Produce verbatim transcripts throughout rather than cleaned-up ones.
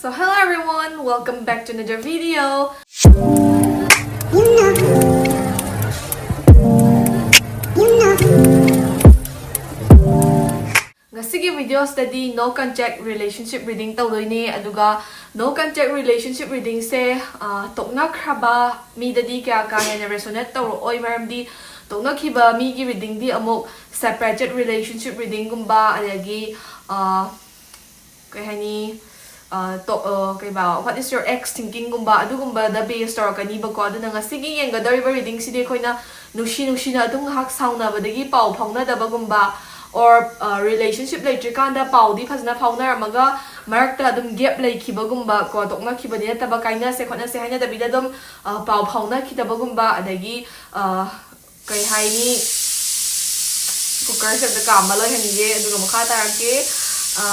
So hello everyone, welcome back to another video. ꯉꯁꯤꯒꯤ video ꯁꯤꯗꯗꯤ no contact relationship reading ꯇꯧꯗꯣꯏꯅꯦ꯫ ꯑꯗꯨꯒ no contact relationship reading ꯁꯦ, ꯑ, ꯇꯣꯛꯅꯈ꯭ꯔꯕ ꯃꯤꯗꯗꯤ ꯀꯌꯥ ꯀꯥ ꯍꯦꯟꯅ resonate ꯇꯧꯔꯛꯑꯣꯏ, ꯃꯔꯝꯗꯤ ꯇꯣꯛꯅꯈꯤꯕ ꯃꯤꯒꯤ reading ꯗꯤ ꯑꯃꯨꯛ separated relationship reading ꯒꯨꯝꯕ, ꯑꯗꯒꯤ, ꯑ, ꯀꯩ ꯍꯥꯏꯅꯤ, ꯑ, ꯇꯣ-, ꯑ, ꯀꯩꯕꯥ, what is your ex thinking ꯒꯨꯝꯕ, ꯑꯗꯨꯒꯨꯝꯕꯗ base ꯇꯧꯔꯛꯀꯅꯤꯕꯀꯣ꯫ ꯑꯗꯨꯅ ꯉꯁꯤꯒꯤ ꯌꯦꯡꯒꯗꯧꯔꯤꯕ reading ꯁꯤꯗꯤ ꯑꯩꯈꯣꯏꯅ ꯅꯨꯡꯁꯤ ꯅꯨꯡꯁꯤꯅ ꯑꯗꯨꯝ ꯉꯥꯏꯍꯥꯛ ꯁꯥꯎꯅꯕꯗꯒꯤ ꯄꯥꯎ ꯐꯥꯎꯅꯗꯕꯒꯨꯝꯕ, or, ꯑ, relationship ꯂꯩꯇ꯭ꯔꯤꯀꯥꯟꯗ ꯄꯥꯎꯗꯤ ꯐꯖꯅ ꯐꯥꯎꯅꯔꯝꯃꯒ ꯃꯔꯛꯇ ꯑꯗꯨꯝ gap ꯂꯩꯈꯤꯕꯒꯨꯝꯕ ꯀꯣ, ꯇꯣꯛꯅꯈꯤꯕꯗꯤ ꯅꯠꯇꯕ, ꯀꯥꯏꯅꯁꯦ ꯈꯣꯠꯅꯁꯦ ꯍꯥꯏꯅꯗꯕꯤꯗ ꯑꯗꯨꯝ, ꯑ, ꯄꯥꯎ ꯐꯥꯎꯅꯈꯤꯗꯕꯒꯨꯝꯕ, ꯑꯗꯒꯤ, ꯑ, ꯀꯩ ꯍꯥꯏꯅꯤ, cooker ꯁꯦ ꯑꯝꯇ ꯀꯥꯝꯕ ꯂꯣꯏꯍꯟꯒꯦ, ꯑꯗꯨꯒ ꯃꯈꯥ ꯇꯥꯔꯛꯀꯦ꯫ ꯑ,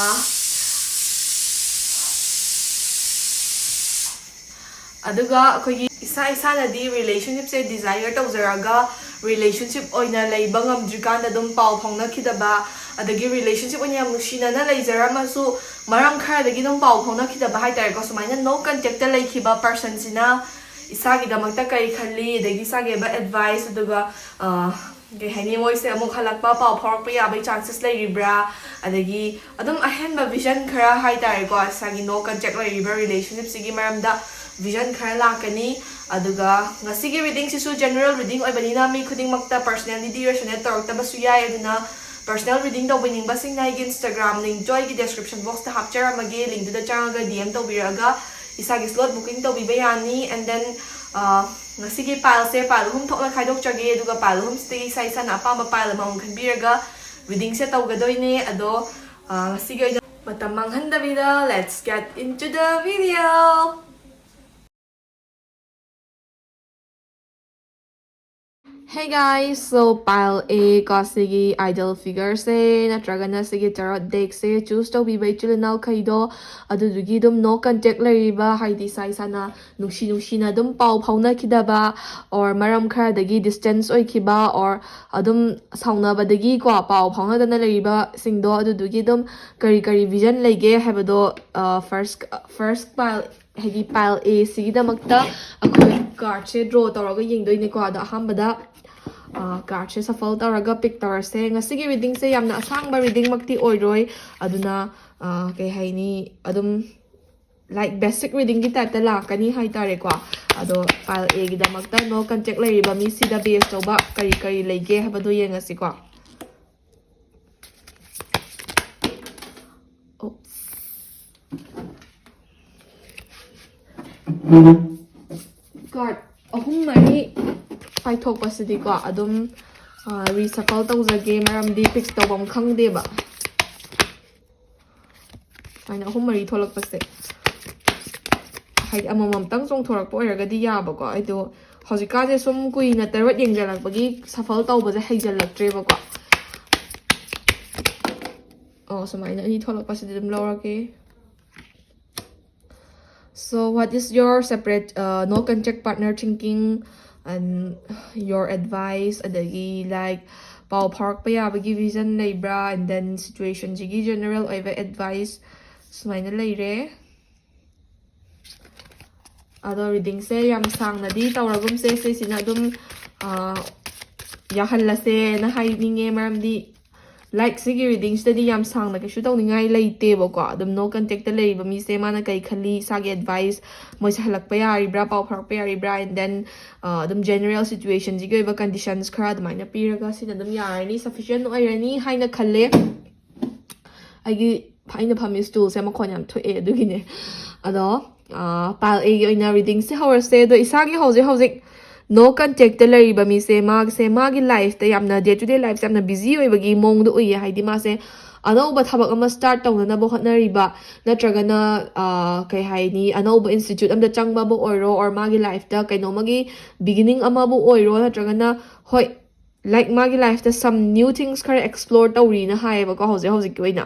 ꯑꯗꯨꯒ ꯑꯩꯈꯣꯏꯒꯤ ꯏꯁꯥ ꯏꯁꯥꯅꯗꯤ relationship ꯁꯦ desire ꯇꯧꯖꯔꯒ relationship ꯑꯣꯏꯅ ꯂꯩꯕ ꯉꯝꯗ꯭ꯔꯤꯀꯥꯟꯗ ꯑꯗꯨꯝ ꯄꯥꯎ ꯐꯥꯎꯅꯈꯤꯗꯕ, ꯑꯗꯒꯤ relationship ꯑꯣꯏꯅ ꯌꯥꯝ ꯅꯨꯡꯁꯤꯅꯅ ꯂꯩꯖꯔꯝꯃꯁꯨ ꯃꯔꯝ ꯈꯔꯗꯒꯤ ꯑꯗꯨꯝ ꯄꯥꯎ ꯐꯥꯎꯅꯈꯤꯗꯕ ꯍꯥꯏꯇꯥꯔꯦꯀꯣ꯫ ꯁꯨꯃꯥꯏꯅ no contact ꯇ ꯂꯩꯈꯤꯕ person ꯁꯤꯅ ꯏꯁꯥꯒꯤꯗꯃꯛꯇ ꯀꯔꯤ ꯈꯜꯂꯤ, ꯑꯗꯒꯤ ꯏꯁꯥꯒꯤ ꯑꯣꯏꯕ advice, ꯑꯗꯨꯒ, ꯑ, ꯀꯩ ꯍꯥꯏꯅꯤ, ꯃꯣꯏꯁꯦ ꯑꯃꯨꯛ ꯍꯜꯂꯛꯄ, ꯄꯥꯎ ꯐꯥꯎꯔꯛꯄ ꯌꯥꯕꯒꯤ chances ꯂꯩꯔꯤꯕ꯭ꯔꯥ, ꯑꯗꯒꯤ ꯑꯗꯨꯝ ꯑꯍꯦꯟꯕ vision ꯈꯔ ꯍꯥꯏꯇꯥꯔꯦꯀꯣ, ꯏꯁꯥꯒꯤ no contact ꯂꯩꯔꯤꯕ relationship ꯁꯤꯒꯤ ꯃꯔꯝꯗ vision ꯈꯔ ꯂꯥꯛꯀꯅꯤ꯫ ꯑꯗꯨꯒ ꯉꯁꯤꯒꯤ reading ꯁꯤꯁꯨ general reading ꯑꯣꯏꯕꯅꯤꯅ ꯃꯤ ꯈꯨꯗꯤꯡꯃꯛꯇ personally ꯗꯤ resonate ꯇꯧꯔꯛꯇꯕꯁꯨ ꯌꯥꯏ꯫ ꯑꯗꯨꯅ personal reading ꯇꯧꯕꯤꯅꯤꯡꯕꯁꯤꯡꯅ ꯑꯩꯒꯤ Instagram link ꯁꯨ ꯑꯩꯒꯤ description box ꯇ ꯍꯥꯞꯆꯔꯝꯃꯒꯦ, link ꯇꯨꯗ ꯆꯪꯉꯒ D M ꯇꯧꯕꯤꯔꯛꯑꯒ ꯏꯁꯥꯒꯤ slot booking ꯇꯧꯕꯤꯕ ꯌꯥꯅꯤ꯫ And then, ꯑ, ꯉꯁꯤꯒꯤ pile ꯁꯦ pile ꯑꯍꯨꯝ ꯊꯣꯛꯅ ꯈꯥꯏꯗꯣꯛꯆꯒꯦ, ꯑꯗꯨꯒ pile ꯑꯍꯨꯝꯁꯤꯗꯒꯤ ꯏꯁꯥ ꯏꯁꯥꯅ ꯑꯄꯥꯝꯕ pile ꯑꯃꯃꯝ ꯈꯟꯕꯤꯔꯒ reading ꯁꯦ ꯇꯧꯒꯗꯣꯏꯅꯦ꯫ ꯑꯗꯣ, ꯑ, ꯉꯁꯤꯒꯤ ꯑꯣꯏꯅ ꯃꯇꯝ ꯃꯥꯡꯍꯟꯗꯕꯤꯗ let's get into the video. Hey guys, so pile A ꯀꯣ, ꯁꯤꯒꯤ idol figure ꯁꯦ ꯅꯠꯇ꯭ꯔꯒꯅ ꯁꯤꯒꯤ tarot deck ꯁꯦ choose ꯇꯧꯕꯤꯕ ꯏꯆꯤꯜ ꯏꯅꯥꯎꯈꯩꯗꯣ, ꯑꯗꯨꯗꯨꯒꯤ ꯑꯗꯨꯝ no contact ꯂꯩꯔꯤꯕ, ꯍꯥꯏꯗꯤ ꯏꯁꯥ ꯏꯁꯥꯅ ꯅꯨꯡꯁꯤ ꯅꯨꯡꯁꯤꯅ ꯑꯗꯨꯝ ꯄꯥꯎ ꯐꯥꯎꯅꯈꯤꯗꯕ, or ꯃꯔꯝ ꯈꯔꯗꯒꯤ distance ꯑꯣꯏꯈꯤꯕ, or ꯑꯗꯨꯝ ꯁꯥꯎꯅꯕꯗꯒꯤꯀꯣ ꯄꯥꯎ ꯐꯥꯎꯅꯗꯅ ꯂꯩꯔꯤꯕꯁꯤꯡꯗꯣ, ꯑꯗꯨꯗꯨꯒꯤ ꯑꯗꯨꯝ ꯀꯔꯤ ꯀꯔꯤ vision ꯂꯩꯒꯦ ꯍꯥꯏꯕꯗꯣ, first first pile, ꯍꯥꯏꯗꯤ pile A ꯁꯤꯒꯤꯗꯃꯛꯇ ꯑꯩꯈꯣꯏ card ꯁꯦ draw ꯇꯧꯔꯒ ꯌꯦꯡꯗꯣꯏꯅꯦꯀꯣ꯫ ꯑꯗꯣ ꯑꯍꯥꯟꯕꯗ card ꯁꯦ shuffle ꯇꯧꯔꯒ pick ꯇꯧꯔꯁꯦ꯫ ꯉꯁꯤꯒꯤ reading ꯁꯦ ꯌꯥꯝꯅ ꯑꯁꯥꯡꯕ reading ꯃꯛꯇꯤ ꯑꯣꯏꯔꯣꯏ, ꯑꯗꯨꯅ ꯀꯩ ꯍꯥꯏꯅꯤ, ꯑꯗꯨꯝ like basic reading ꯒꯤ type ꯇ ꯂꯥꯛꯀꯅꯤ ꯍꯥꯏꯇꯥꯔꯦꯀꯣ꯫ ꯑꯗꯣ pile A ꯒꯤꯗꯃꯛꯇ no contact ꯂꯩꯔꯤꯕ ꯃꯤꯁꯤꯗ base ꯇꯧꯕ ꯀꯔꯤ ꯀꯔꯤ ꯂꯩꯒꯦ ꯍꯥꯏꯕꯗꯣ ꯌꯦꯡꯉꯁꯤꯀꯣ꯫ Oops. Card ꯑꯍꯨꯝ ꯃꯔꯤ ꯄꯥꯏꯊꯣꯛꯄꯁꯤꯗꯤꯀꯣ, ꯑꯗꯨꯝ reshuffle ꯇꯧꯖꯒꯦ, ꯃꯔꯝꯗꯤ pick ꯇꯧꯐꯝ ꯈꯪꯗꯦꯕ꯫ ꯁꯨꯃꯥꯏꯅ ꯑꯍꯨꯝ ꯃꯔꯤ ꯊꯣꯛꯂꯛꯄꯁꯦ, ꯍꯥꯏꯗꯤ ꯑꯃꯃꯝꯇꯪ ꯆꯣꯡꯊꯣꯔꯛꯄ ꯑꯣꯏꯔꯒꯗꯤ ꯌꯥꯕꯀꯣ꯫ ꯑꯩꯗꯣ ꯍꯧꯖꯤꯛꯀꯥꯟꯁꯦ ꯁꯨꯝ ꯀꯨꯏꯅ tarot ꯌꯦꯡꯖꯜꯂꯛꯄꯒꯤ shuffle ꯇꯧꯕꯁꯦ ꯍꯩꯖꯜꯂꯛꯇ꯭ꯔꯦꯕꯀꯣ꯫ ꯑꯣ, ꯁꯨꯃꯥꯏꯅ ꯑꯅꯤ ꯊꯣꯛꯂꯛꯄꯁꯤꯗꯤ ꯑꯗꯨꯝ ꯂꯧꯔꯒꯦ꯫ So what is your separate, uh, no contact partner thinking and your advice? ꯑꯗꯒꯤ like ꯄꯥꯎ ꯐꯥꯎꯔꯛꯄ ꯌꯥꯕꯒꯤ vision ꯂꯩꯕ꯭ꯔꯥ? And then situation ꯁꯤꯒꯤ general ꯑꯣꯏꯕ advice ꯁꯨꯃꯥꯏꯅ ꯂꯩꯔꯦ꯫ ꯑꯗꯣ reading ꯁꯦ ꯌꯥꯝ ꯁꯥꯡꯅꯗꯤ ꯇꯧꯔꯒꯨꯝꯁꯦ, ꯁꯤꯁꯤꯅ ꯑꯗꯨꯝ ꯌꯥꯍꯜꯂꯁꯦꯅ ꯍꯥꯏꯅꯤꯡꯉꯦ, ꯃꯔꯝꯗꯤ like ꯁꯤꯒꯤ reading ꯁꯤꯗꯗꯤ ꯌꯥꯝ ꯁꯥꯡꯅ ꯀꯩꯁꯨ ꯇꯧꯅꯤꯡꯉꯥꯏ ꯂꯩꯇꯦꯕꯀꯣ꯫ ꯑꯗꯨꯝ no contact ꯇ ꯂꯩꯔꯤꯕ ꯃꯤꯁꯦ ꯃꯥꯅ ꯀꯩ ꯈꯜꯂꯤ, ꯏꯁꯥꯒꯤ advice, ꯃꯣꯏꯁꯦ ꯍꯜꯂꯛꯄ ꯌꯥꯔꯤꯕ꯭ꯔꯥ, ꯄꯥꯎ ꯐꯥꯎꯔꯛꯄ ꯌꯥꯔꯤꯕ꯭ꯔꯥ, and then ꯑꯗꯨꯝ general situation ꯁꯤꯒꯤ ꯑꯣꯏꯕ conditions ꯈꯔ ꯑꯗꯨꯃꯥꯏꯅ ꯄꯤꯔꯒ ꯁꯤꯅ ꯑꯗꯨꯝ ꯌꯥꯔꯅꯤ, sufficient ꯑꯣꯏꯔꯅꯤ ꯍꯥꯏꯅ ꯈꯜꯂꯦ꯫ ꯑꯩꯒꯤ ꯑꯩꯅ ꯐꯝꯃꯤ stool ꯁꯦ ꯃꯈꯣꯟ ꯌꯥꯝ ꯊꯣꯛꯑꯦ, ꯑꯗꯨꯒꯤꯅꯦ꯫ ꯑꯗꯣ pile A ꯒꯤ ꯑꯣꯏꯅ reading ꯁꯦ ꯍꯧꯔꯁꯦ꯫ ꯑꯗꯣ ꯏꯁꯥꯒꯤ ꯍꯧꯖꯤꯛ ꯍꯧꯖꯤꯛ no contact ꯇ ꯂꯩꯔꯤꯕ ꯃꯤꯁꯦ, ꯃꯥꯁꯦ ꯃꯥꯒꯤ life ꯇ ꯌꯥꯝꯅ, day to day life ꯁꯦ ꯌꯥꯝꯅ busy ꯑꯣꯏꯕꯒꯤ ꯃꯑꯣꯡꯗ ꯎꯏꯌꯦ꯫ ꯍꯥꯏꯗꯤ ꯃꯥꯁꯦ ꯑꯅꯧꯕ ꯊꯕꯛ ꯑꯃ start ꯇꯧꯅꯅꯕ ꯍꯣꯠꯅꯔꯤꯕ, ꯅꯠꯇ꯭ꯔꯒꯅ ꯑꯥ, ꯀꯩ ꯍꯥꯏꯅꯤ, ꯑꯅꯧꯕ institute ꯑꯝꯗ ꯆꯪꯕꯕꯨ ꯑꯣꯏꯔꯣ, or ꯃꯥꯒꯤ lifeꯇ ꯀꯩꯅꯣꯃꯒꯤ beginning ꯑꯃꯕꯨ ꯑꯣꯏꯔꯣ, ꯅꯠꯇ꯭ꯔꯒꯅ, ꯍꯣꯏ, like, ꯃꯥꯒꯤ lifeꯇ some new things ꯈꯔ explore ꯇꯧꯔꯤꯅ ꯍꯥꯏꯌꯦꯕꯀꯣ ꯍꯧꯖꯤꯛ ꯍꯧꯖꯤꯛꯀꯤ ꯑꯣꯏꯅ꯫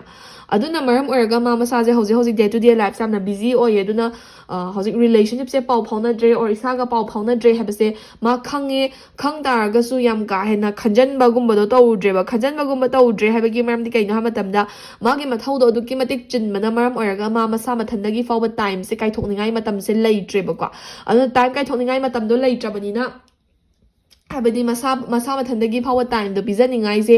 ꯑꯗꯨꯅ ꯃꯔꯝ ꯑꯣꯏꯔꯒ ꯃꯥ ꯃꯁꯥꯁꯦ ꯍꯧꯖꯤꯛ ꯍꯧꯖꯤꯛ day to day lifeꯁꯦ ꯌꯥꯝꯅ busy ꯑꯣꯏꯌꯦ꯫ ꯑꯗꯨꯅ ꯑꯥ, ꯍꯧꯖꯤꯛ relationshipꯁꯦ ꯄꯥꯎ ꯐꯥꯎꯅꯗ꯭ꯔꯦ, or ꯏꯁꯥꯒ ꯄꯥꯎ ꯐꯥꯎꯅꯗ꯭ꯔꯦ ꯍꯥꯏꯕꯁꯦ ꯃꯥ ꯈꯪꯉꯦ꯫ ꯈꯪ ꯇꯥꯔꯒꯁꯨ ꯌꯥꯝ ꯀꯥ ꯍꯦꯟꯅ ꯈꯟꯖꯟꯕꯒꯨꯝꯕꯗꯣ ꯇꯧꯗ꯭ꯔꯦꯕ꯫ ꯈꯟꯖꯟꯕꯒꯨꯝꯕ ꯇꯧꯗ꯭ꯔꯦ ꯍꯥꯏꯕꯒꯤ ꯃꯔꯝꯗꯤ ꯀꯩꯅꯣ ꯍꯥꯏꯕ ꯃꯇꯝꯗ, ꯃꯥꯒꯤ ꯃꯊꯧꯗꯣ ꯑꯗꯨꯛꯀꯤ ꯃꯇꯤꯛ ꯆꯤꯟꯕꯅ ꯃꯔꯝ ꯑꯣꯏꯔꯒ ꯃꯥ ꯃꯁꯥ ꯃꯊꯟꯗꯒꯤ ꯐꯥꯎꯕ timeꯁꯦ ꯀꯥꯏꯊꯣꯛꯅꯤꯡꯉꯥꯏ ꯃꯇꯝꯁꯦ ꯂꯩꯇ꯭ꯔꯦꯕꯀꯣ꯫ ꯑꯗꯨꯅ time ꯀꯥꯏꯊꯣꯛꯅꯤꯡꯉꯥꯏ ꯃꯇꯝꯗꯣ ꯂꯩꯇ꯭ꯔꯕꯅꯤꯅ, ꯍꯥꯏꯕꯗꯤ ꯃꯁꯥ ꯃꯁꯥ ꯃꯊꯟꯗꯒꯤ ꯐꯥꯎꯕ timeꯗꯣ ꯄꯤꯖꯅꯤꯡꯉꯥꯏꯁꯦ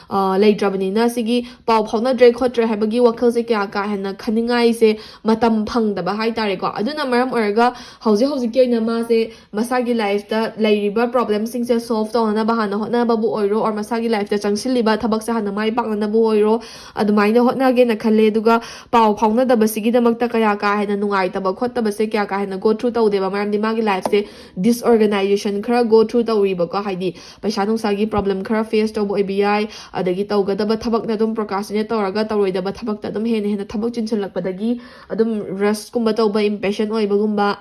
ꯑ, ꯂꯩꯇ꯭ꯔꯕꯅꯤꯅ, ꯁꯤꯒꯤ ꯄꯥꯎ ꯐꯥꯎꯅꯗ꯭ꯔꯦ ꯈꯣꯠꯇ꯭ꯔꯦ ꯍꯥꯏꯕꯒꯤ ꯋꯥꯈꯜꯁꯦ ꯀꯌꯥ ꯀꯥ ꯍꯦꯟꯅ ꯈꯟꯅꯤꯡꯉꯥꯏꯁꯦ ꯃꯇꯝ ꯐꯪꯗꯕ ꯍꯥꯏꯇꯥꯔꯦꯀꯣ꯫ ꯑꯗꯨꯅ ꯃꯔꯝ ꯑꯣꯏꯔꯒ ꯍꯧꯖꯤꯛ ꯍꯧꯖꯤꯛꯀꯤ ꯑꯣꯏꯅ ꯃꯥꯁꯦ ꯃꯁꯥꯒꯤ lifeꯇ ꯂꯩꯔꯤꯕ problemꯁꯤꯡꯁꯦ solve ꯇꯧꯅꯅꯕ ꯍꯥꯟꯅ ꯍꯣꯠꯅꯕꯕꯨ ꯑꯣꯏꯔꯣ, or ꯃꯁꯥꯒꯤ lifeꯇ ꯆꯪꯁꯤꯜꯂꯤꯕ ꯊꯕꯛꯁꯦ ꯍꯥꯟꯅ ꯃꯥꯏ ꯄꯥꯛꯅꯅꯕꯕꯨ ꯑꯣꯏꯔꯣ, ꯑꯗꯨꯃꯥꯏꯅ ꯍꯣꯠꯅꯒꯦꯅ ꯈꯜꯂꯦ꯫ ꯑꯗꯨꯒ ꯄꯥꯎ ꯐꯥꯎꯅꯗꯕꯁꯤꯒꯤꯗꯃꯛꯇ ꯀꯌꯥ ꯀꯥ ꯍꯦꯟꯅ ꯅꯨꯡꯉꯥꯏꯇꯕ ꯈꯣꯠꯇꯕꯁꯦ ꯀꯌꯥ ꯀꯥ ꯍꯦꯟꯅ go through ꯇꯧꯗꯦꯕ, ꯃꯔꯝꯗꯤ ꯃꯥꯒꯤ lifeꯁꯦ disorganization ꯈꯔ go through ꯇꯧꯔꯤꯕꯀꯣ꯫ ꯍꯥꯏꯗꯤ ꯄꯩꯁꯥ ꯅꯨꯡꯁꯥꯒꯤ problem ꯈꯔ face ꯇꯧꯕ ꯑꯣꯏꯕ ꯌꯥꯏ, ꯑꯗꯒꯤ ꯇꯧꯒꯗꯕ ꯊꯕꯛꯅ ꯑꯗꯨꯝ procrastinate ꯇꯧꯔꯒ ꯇꯧꯔꯣꯏꯗꯕ ꯊꯕꯛꯇ ꯑꯗꯨꯝ ꯍꯦꯟꯅ ꯍꯦꯟꯅ ꯊꯕꯛ ꯆꯤꯟꯁꯤꯜꯂꯛꯄꯗꯒꯤ ꯑꯗꯨꯝ rushꯀꯨꯝꯕ ꯇꯧꯕ, impatient ꯑꯣꯏꯕꯒꯨꯝꯕ,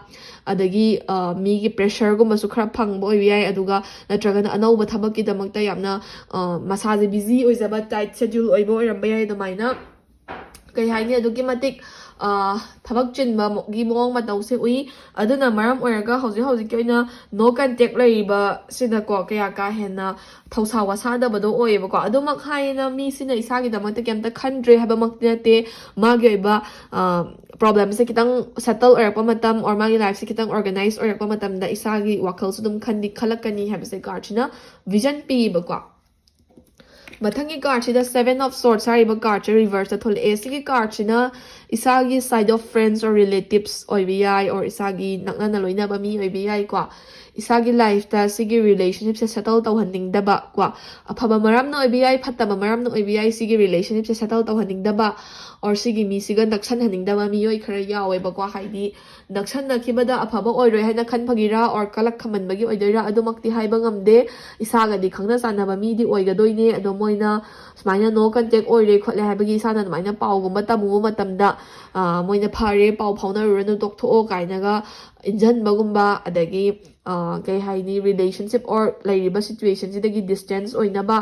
ꯑꯗꯒꯤ ꯑ, ꯃꯤꯒꯤ pressureꯒꯨꯝꯕꯁꯨ ꯈꯔ ꯐꯪꯕ ꯑꯣꯏꯕ ꯌꯥꯏ꯫ ꯑꯗꯨꯒ ꯅꯠꯇ꯭ꯔꯒꯅ ꯑꯅꯧꯕ ꯊꯕꯛꯀꯤꯗꯃꯛꯇ ꯌꯥꯝꯅ ꯑ, ꯃꯁꯥꯁꯦ busy ꯑꯣꯏꯖꯕ, tight schedule ꯑꯣꯏꯕ ꯑꯣꯏꯔꯝꯕ ꯌꯥꯏ꯫ ꯑꯗꯨꯃꯥꯏꯅ ꯀꯩ ꯍꯥꯏꯅꯤ, ꯑꯗꯨꯛꯀꯤ ꯃꯇꯤꯛ ꯑ, ꯊꯕꯛ ꯆꯤꯟꯕꯒꯤ ꯃꯑꯣꯡ ꯃꯇꯧꯁꯦ ꯎꯏ꯫ ꯑꯗꯨꯅ ꯃꯔꯝ ꯑꯣꯏꯔꯒ ꯍꯧꯖꯤꯛ ꯍꯧꯖꯤꯛꯀꯤ ꯑꯣꯏꯅ no contact ꯂꯩꯔꯤꯕꯁꯤꯗꯀꯣ ꯀꯌꯥ ꯀꯥ ꯍꯦꯟꯅ ꯊꯧꯁꯥ ꯋꯥꯁꯥꯗꯕꯗꯣ ꯑꯣꯏꯌꯦꯕꯀꯣ꯫ ꯑꯗꯨꯃꯛ ꯍꯥꯏꯅ ꯃꯤꯁꯤꯅ ꯏꯁꯥꯒꯤꯗꯃꯛꯇ ꯀꯩꯝꯇ ꯈꯟꯗ꯭ꯔꯦ ꯍꯥꯏꯕꯃꯛꯇꯤ ꯅꯠꯇꯦ꯫ ꯃꯥꯒꯤ ꯑꯣꯏꯕ ꯑ, problemꯁꯦ ꯈꯤꯇꯪ settle ꯑꯣꯏꯔꯛꯄ ꯃꯇꯝ, or ꯃꯥꯒꯤ lifeꯁꯦ ꯈꯤꯇꯪ organize ꯑꯣꯏꯔꯛꯄ ꯃꯇꯝꯗ ꯏꯁꯥꯒꯤ ꯋꯥꯈꯜꯁꯨ ꯑꯗꯨꯝ ꯈꯟꯗꯤ ꯈꯜꯂꯛꯀꯅꯤ ꯍꯥꯏꯕꯁꯦ cardꯁꯤꯅ vision ꯄꯤꯌꯦꯕꯀꯣ꯫ ꯃꯊꯪꯒꯤ cardꯁꯤꯗ Seven of Swords ꯍꯥꯏꯔꯤꯕ cardꯁꯦ reverseꯇ ꯊꯣꯛꯂꯛꯑꯦ꯫ ꯁꯤꯒꯤ cardꯁꯤꯅ ꯏꯁꯥꯒꯤ side of friends or relatives ꯑꯣꯏꯕ ꯌꯥꯏ, or ꯏꯁꯥꯒꯤ ꯅꯛꯅꯅ ꯂꯣꯏꯅꯕ ꯃꯤ ꯑꯣꯏꯕ ꯌꯥꯏꯀꯣ꯫ ꯏꯁꯥꯒꯤ ꯂꯥꯏꯐꯇ ꯁꯤꯒꯤ ꯔꯤꯂꯦꯁꯟꯁꯤꯞꯁꯦ ꯁꯦꯇꯜ ꯇꯧꯍꯟꯅꯤꯡꯗꯕ ꯀꯣ, ꯑꯐꯕ ꯃꯔꯝꯅ ꯑꯣꯏꯕ ꯌꯥꯏ, ꯐꯠꯇꯕ ꯃꯔꯝꯅ ꯑꯣꯏꯕ ꯌꯥꯏ, ꯁꯤꯒꯤ ꯔꯤꯂꯦꯁꯟꯁꯤꯞꯁꯦ ꯁꯦꯇꯜ ꯇꯧꯍꯟꯅꯤꯡꯗꯕ, ꯑꯣꯔ ꯁꯤꯒꯤ ꯃꯤꯁꯤꯒ ꯅꯛꯁꯟꯍꯟꯅꯤꯡꯗꯕ ꯃꯤꯑꯣꯏ ꯈꯔ ꯌꯥꯎꯋꯦꯕꯀꯣ꯫ ꯍꯥꯏꯗꯤ ꯅꯛꯁꯟꯅꯈꯤꯕꯗ ꯑꯐꯕ ꯑꯣꯏꯔꯣꯏ ꯍꯥꯏꯅ ꯈꯟꯕꯒꯤꯔ ꯑꯣꯔ ꯀꯂꯛ ꯈꯝꯍꯟꯕꯒꯤ ꯑꯣꯏꯗꯣꯏꯔꯥ, ꯑꯗꯨꯃꯛꯇꯤ ꯍꯥꯏꯕ ꯉꯝꯗꯦ꯫ ꯏꯁꯥꯒꯗꯤ ꯈꯪꯅ ꯆꯥꯟꯅꯕ ꯃꯤꯗꯤ ꯑꯣꯏꯒꯗꯣꯏꯅꯦ, ꯑꯗꯣ ꯃꯣꯏꯅ ꯁꯨꯃꯥꯏꯅ ꯅꯣ ꯀꯟꯇꯦꯛ ꯑꯣꯏꯔꯦ ꯈꯣꯠꯂꯦ ꯍꯥꯏꯕꯒꯤ ꯏꯁꯥꯅ ꯑꯗꯨꯃꯥꯏꯅ ꯄꯥꯎꯒꯨꯝꯕ ꯇꯝꯃꯨꯕ ꯃꯇꯝꯗ ꯃꯣꯏꯅ "ꯐꯔꯦ, ꯄꯥꯎ ꯐꯥꯎꯅꯔꯨꯔꯅꯨ, ꯇꯣꯛꯊꯣꯛꯑꯣ" ꯀꯥꯏꯅꯒ ꯏꯟꯖꯟꯕꯒꯨꯝꯕ, ꯑꯗꯒꯤ ꯀꯩ ꯍꯥꯏꯅꯤ, ꯔꯤꯂꯦꯁꯟꯁꯤꯞ ꯑꯣꯔ ꯂꯩꯔꯤꯕ ꯁꯤꯆꯨꯋꯦꯁꯟꯁꯤꯗꯒꯤ ꯗꯤꯁꯇꯦꯟꯁ ꯑꯣꯏꯅꯕ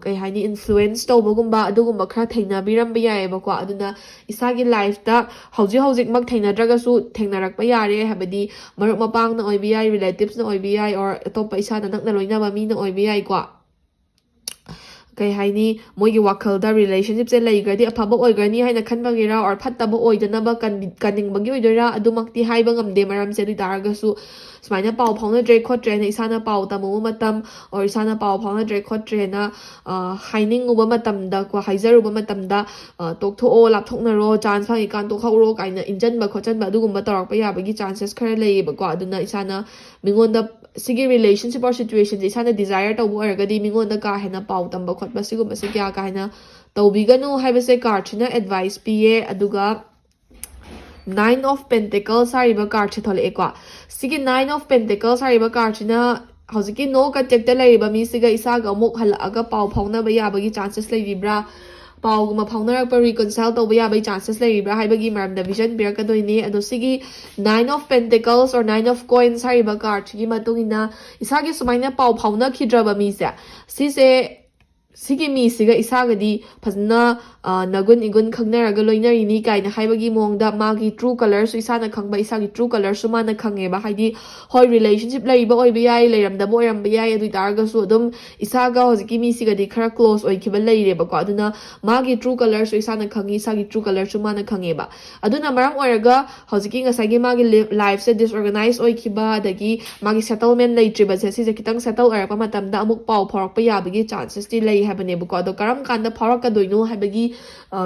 ꯀꯩ ꯍꯥꯏꯅꯤ, ꯏꯟꯐ꯭ꯂꯨꯋꯦꯟꯁ ꯇꯧꯕꯒꯨꯝꯕ, ꯑꯗꯨꯒꯨꯝꯕ ꯈꯔ ꯊꯦꯡꯅꯕꯤꯔꯝꯕ ꯌꯥꯏꯑꯕꯀꯣ꯫ ꯑꯗꯨꯅ ꯏꯁꯥꯒꯤ ꯂꯥꯏꯐꯇ ꯍꯧꯖꯤꯛ ꯍꯧꯖꯤꯛꯃꯛ ꯊꯦꯡꯅꯗ꯭ꯔꯒꯁꯨ ꯊꯦꯡꯅꯔꯛꯄ ꯌꯥꯔꯦ, ꯍꯥꯏꯕꯗꯤ ꯃꯔꯨꯞ ꯃꯄꯥꯡꯅ ꯑꯣꯏꯕ ꯌꯥꯏ, ꯔꯤꯂꯦꯇꯤꯞꯁꯅ ꯑꯣꯏꯕ ꯌꯥꯏ, ꯑꯣꯔ ꯑꯇꯣꯞꯄ ꯏꯁꯥꯅ ꯅꯛꯅ ꯂꯣꯏꯅꯕ ꯃꯤꯅ ꯑꯣꯏꯕ ꯌꯥꯏꯀꯣ꯫ ꯀꯩ ꯍꯥꯏꯅꯤ, ꯃꯣꯏꯒꯤ ꯋꯥꯈꯜꯗ ꯔꯤꯂꯦꯁꯟꯁꯤꯞꯁꯦ ꯂꯩꯈ꯭ꯔꯗꯤ ꯑꯐꯕ ꯑꯣꯏꯒꯅꯤ ꯍꯥꯏꯅ ꯈꯟꯕꯒꯤꯔ ꯑꯣꯔ ꯐꯠꯇꯕ ꯑꯣꯏꯗꯅꯕ ꯀꯟꯕꯤ- ꯀꯟꯅꯤꯡꯕꯒꯤ ꯑꯣꯏꯗꯣꯏꯔꯥ, ꯑꯗꯨꯃꯛꯇꯤ ꯍꯥꯏꯕ ꯉꯝꯗꯦ ꯃꯔꯝꯁꯦ꯫ ꯑꯗꯨ ꯑꯣꯏ ꯇꯥꯔꯒꯁꯨ ꯁꯨꯃꯥꯏꯅ ꯄꯥꯎ ꯐꯥꯎꯅꯗ꯭ꯔꯦ ꯈꯣꯠꯇ꯭ꯔꯦꯅ ꯏꯁꯥꯅ ꯄꯥꯎ ꯇꯝꯃꯨꯕ ꯃꯇꯝ ꯑꯣꯔ ꯏꯁꯥꯅ ꯄꯥꯎ ꯐꯥꯎꯅꯗ꯭ꯔꯦ ꯈꯣꯠꯇ꯭ꯔꯦꯅ ꯍꯥꯏꯅꯤꯡꯉꯨꯕ ꯃꯇꯝꯗ ꯀꯣ, ꯍꯥꯏꯖꯔꯨꯕ ꯃꯇꯝꯗ "ꯇꯣꯛꯊꯣꯛꯑꯣ, ꯂꯥꯞꯊꯣꯛꯅꯔꯣ, ꯆꯥꯟꯁ ꯐꯪꯉꯤꯀꯥꯟ ꯇꯣꯛꯍꯧꯔꯣ" ꯀꯥꯏꯅ ꯏꯟꯖꯟꯕ ꯈꯣꯠꯆꯟꯕ ꯑꯗꯨꯒꯨꯝꯕ ꯇꯧꯔꯛꯄ ꯌꯥꯕꯒꯤ ꯆꯥꯟꯁꯦꯁ ꯈꯔ ꯂꯩꯌꯦꯕꯀꯣ꯫ ꯑꯗꯨꯅ ꯏꯁꯥꯅ ꯃꯤꯉꯣꯟꯗ ꯁꯤꯒꯤ ꯔꯤꯂꯦꯁꯟꯁꯤꯞ ꯑꯣꯔ ꯁꯤꯆꯨꯋꯦꯁꯟꯁꯦ ꯏꯁꯥꯅ ꯗꯤꯖꯥꯌꯔ ꯇꯧꯕ ꯑꯣꯏꯔꯒꯗꯤ ꯃꯤꯉꯣꯟꯗ ꯀꯥ ꯍꯦꯟꯅ ꯄꯥꯎ ꯇꯝꯕ ꯈꯣꯠꯄ ꯁꯤꯒꯨꯝꯕꯁꯦ ꯀꯌꯥ ꯀꯥ ꯍꯦꯟꯅ ꯇꯧꯕꯤꯒꯅꯨ ꯍꯥꯏꯕꯁꯦ ꯀꯥꯔꯠꯁꯤꯅ ꯑꯦꯗꯚꯥꯏꯁ ꯄꯤꯌꯦ꯫ ꯑꯗꯨꯒ Nine of Pentacles ꯍꯥꯏꯔꯤꯕ ꯀꯥꯔꯠꯁꯦ ꯊꯣꯛꯂꯛꯑꯦꯀꯣ꯫ ꯁꯤꯒꯤ Nine of Pentacles ꯍꯥꯏꯔꯤꯕ ꯀꯥꯔꯠꯁꯤꯅ ꯍꯧꯖꯤꯛꯀꯤ ꯅꯣ ꯀꯟꯇꯦꯛꯇ ꯂꯩꯔꯤꯕ ꯃꯤꯁꯤꯒ ꯏꯁꯥꯒ ꯑꯃꯨꯛ ꯍꯜꯂꯛꯑꯒ ꯄꯥꯎ ꯐꯥꯎꯅꯕ ꯌꯥꯕꯒꯤ ꯆꯥꯟꯁꯦꯁ ꯂꯩꯔꯤꯕ꯭ꯔꯥ, ꯄꯥꯎꯒꯨꯝꯕ ꯐꯥꯎꯅꯔꯛꯄ, ꯔꯤꯀꯟꯁꯥꯏꯜ ꯇꯧꯕ ꯌꯥꯕꯒꯤ ꯆꯥꯟꯁꯦꯁ ꯂꯩꯔꯤꯕ꯭ꯔꯥ ꯍꯥꯏꯕꯒꯤ ꯃꯔꯝꯗ ꯚꯤꯖꯟ ꯄꯤꯔꯛꯀꯗꯣꯏꯅꯦ꯫ ꯑꯗꯣ ꯁꯤꯒꯤ Nine of Pentacles or Nine of Coins ꯍꯥꯏꯔꯤꯕ ꯀꯥꯔꯠꯁꯤꯒꯤ ꯃꯇꯨꯡ ꯏꯟꯅ ꯏꯁꯥꯒꯤ ꯁꯨꯃꯥꯏꯅ ꯄꯥꯎ ꯐꯥꯎꯅꯈꯤꯗ꯭ꯔꯕ ꯃꯤꯁꯦ, ꯁꯤꯁꯦ ꯁꯤꯒꯤ ꯃꯤꯁꯤꯒ ꯏꯁꯥꯒꯗꯤ ꯐꯖꯅ ꯅꯒꯨꯟ ꯏꯒꯨꯟ ꯈꯪꯅꯔꯒ ꯂꯣꯏꯅꯔꯤꯅꯤ ꯀꯥꯏꯅ ꯍꯥꯏꯕꯒꯤ ꯃꯑꯣꯡꯗ ꯃꯥꯒꯤ ꯇ꯭ꯔꯨ ꯀꯂꯔꯁꯨ ꯏꯁꯥꯅ ꯈꯪꯕ, ꯏꯁꯥꯒꯤ ꯇ꯭ꯔꯨ ꯀꯂꯔꯁꯨ ꯃꯥꯅ ꯈꯪꯉꯦꯕ꯫ ꯍꯥꯏꯗꯤ ꯍꯣꯏ, ꯔꯤꯂꯦꯁꯟꯁꯤꯞ ꯂꯩꯕ ꯑꯣꯏꯕ ꯌꯥꯏ, ꯂꯩꯔꯝꯗꯕ ꯑꯣꯏꯔꯝꯕ ꯌꯥꯏ, ꯑꯗꯨ ꯑꯣꯏ ꯇꯥꯔꯒꯁꯨ ꯑꯗꯨꯝ ꯏꯁꯥꯒ ꯍꯧꯖꯤꯛꯀꯤ ꯃꯤꯁꯤꯒꯗꯤ ꯈꯔ ꯀ꯭ꯂꯣꯁ ꯑꯣꯏꯈꯤꯕ ꯂꯩꯔꯦꯕꯀꯣ꯫ ꯑꯗꯨꯅ ꯃꯥꯒꯤ ꯇ꯭ꯔꯨ ꯀꯂꯔꯁꯨ ꯏꯁꯥꯅ ꯈꯪꯉꯤ, ꯏꯁꯥꯒꯤ ꯇ꯭ꯔꯨ ꯀꯂꯔꯁꯨ ꯃꯥꯅ ꯈꯪꯉꯦꯕ꯫ ꯑꯗꯨꯅ ꯃꯔꯝ ꯑꯣꯏꯔꯒ ꯍꯧꯖꯤꯛꯀꯤ ꯉꯁꯥꯏꯒꯤ ꯃꯥꯒꯤ ꯂꯥꯏꯐꯁꯦ ꯗꯤꯁꯑꯣꯔꯒꯅꯥꯏꯁ ꯑꯣꯏꯈꯤꯕ, ꯑꯗꯒꯤ ꯃꯥꯒꯤ ꯁꯦꯇꯜꯃꯦꯟ ꯂꯩꯇ꯭ꯔꯤꯕꯁꯦ, ꯁꯤꯁꯦ ꯈꯤꯇꯪ ꯁꯦꯇꯜ ꯑꯣꯏꯔꯛꯄ ꯃꯇꯝꯗ ꯑꯃꯨꯛ ꯄꯥꯎ ꯐꯥꯎꯔꯛꯄ ꯌꯥꯕꯒꯤ ꯆꯥꯟꯁꯦꯁꯇꯤ ꯂꯩ ꯍꯥꯏꯕꯅꯦꯕꯀꯣ꯫ ꯑꯗꯣ ꯀꯔꯝ ꯀꯥꯟꯗ ꯐꯥꯎꯔꯛꯀꯗꯣꯏꯅꯣ ꯍꯥꯏꯕꯒꯤ